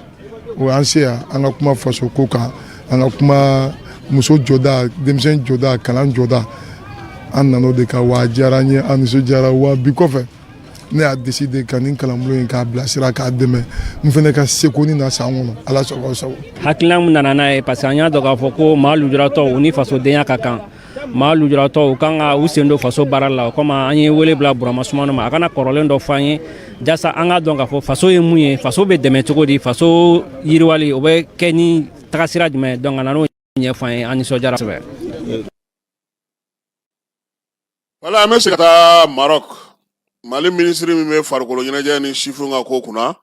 O y'an se yan, an ka kuma faso ko kan, an ka kuma muso jɔda, denmisɛn jɔda, kalan jɔda. An nana o de kan wa. A diyara an ye, an nisɔndiyara wa. Bi kɔfɛ, ne y'a décidé ka nin kalanbulon in k'a bilasira, k'a dɛmɛ n fana ka seko ni na san kɔnɔ. Ala sago sago. Hakilina min nana n'a ye, parce que an y'a dɔn k'a fɔ ko maa lujuratɔw, u ni fasodenya ka kan. Maa lujuratɔw, u kan ka u sen don faso baara la. O kama, an ye wele bila Burama Sumano ma, a kana kɔrɔlen dɔ fɔ an ye, jasa an k'a dɔn k'a fɔ faso ye mun ye, faso bɛ dɛmɛ cogo di, faso yiriwali o bɛ kɛ ni tagasira jumɛn. Donc a nan'o ɲɛfɔ an ye, an nisɔndiyara kosɛbɛ. Wala, an bɛ se ka taa Maroc. Mali minisiri min bɛ farikolo ɲɛnajɛ ni sifinw ka ko kunna,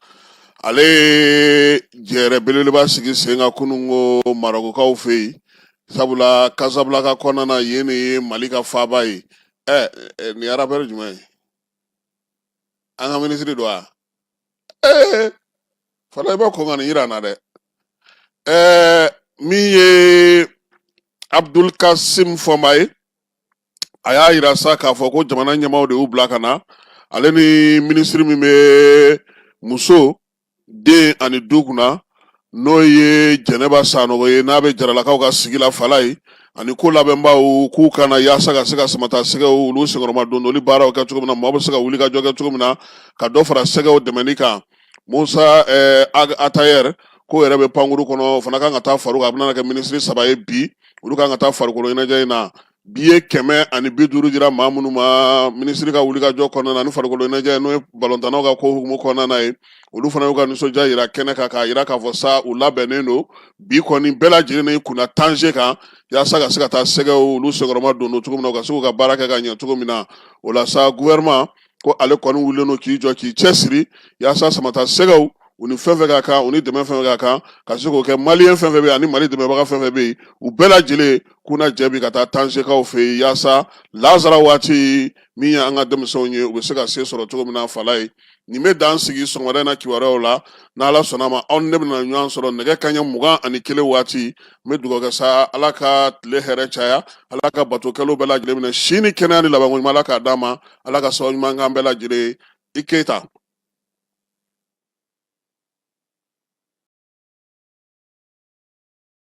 ale ye jɛrɛ belebeleba sigi sen kan kununko Marokukaw fɛ yen, sabula Casablanca kɔnɔna na, yen de ye Mali ka faaba ye. Ɛ, nin ye rappeur jumɛn ye? An ka minisiri don wa? Ee, fana i b'a kɔn ka nin yira an na dɛ. Min ye Abdul Kasim Fɔnba ye, a y'a yira sa k'a fɔ ko jamana ɲɛmaaw de y'u bila ka na, ale ni minisiri min bɛ muso, den ani du kunna, n'o ye Jɛnɛba Sanɔgɔ ye, n'a bɛ Jaralakaw ka sigi la fala ye, ani ko labɛnbaw, k'u ka na yaasa ka se ka samata sɛgɛw olu senkɔrɔma dondoli baaraw kɛ cogo min na, maaw bɛ se ka wuli ka jɔ kɛ cogo min na, ka dɔ fara sɛgɛw dɛmɛni kan. Musa Atayɛr ko yɛrɛ bɛ pankuru kɔnɔ, o fana kan ka taa far'u kan. A bɛna kɛ minisiri saba ye bi, olu kan ka taa farikolo ɲɛnajɛ in na. Biye 150 dira maa minnu ma minisiri ka wulikajɔ kɔnɔna na ni farikolo ɲɛnajɛ, n'o ye balontannaw ka ko hukumu kɔnɔna na ye, olu fana y'u ka nisɔndiya yira kɛnɛ kan, k'a yira k'a fɔ sa u labɛnnen don. Bi kɔni, bɛɛ lajɛlen ni kunna Tanger kan, yaasa ka se ka taa sɛgɛw olu senkɔrɔma don cogo min na, u ka se k'u ka baara kɛ ka ɲɛ cogo min na. O la sa, gouvernement Ko ale kɔni wulilen don k'i jɔ k'i cɛsiri yaasa Samata Sɛgɛw, u ni fɛn fɛn ka kan, u ni dɛmɛ fɛn fɛn ka kan, ka se k'o kɛ. Maliyɛn fɛn fɛn bɛ yen ani Mali dɛmɛbaga fɛn fɛn bɛ yen, u bɛɛ lajɛlen k'u na jɛ bi ka taa Tanzekaw fɛ yen, yaasa lazara waati min ye an ka denmisɛnw ye, u bɛ se ka se sɔrɔ cogo min na. Fala ye nin bɛ dan sigi sɔgɔmada in na kibaruyaw la. N'Ala sɔnna ma, aw ni ne bɛna ɲɔgɔn sɔrɔ nɛgɛ kanɲɛ 21 waati. N bɛ dugawu kɛ sa, Ala ka tile hɛrɛ caya, Ala ka batokɛlaw bɛɛ lajɛlen minɛ, si ni kɛnɛya ni labanko ɲuman, Ala k'a d'an ma, Ala ka sababu ɲuman k'an bɛɛ lajɛlen. I Keyita.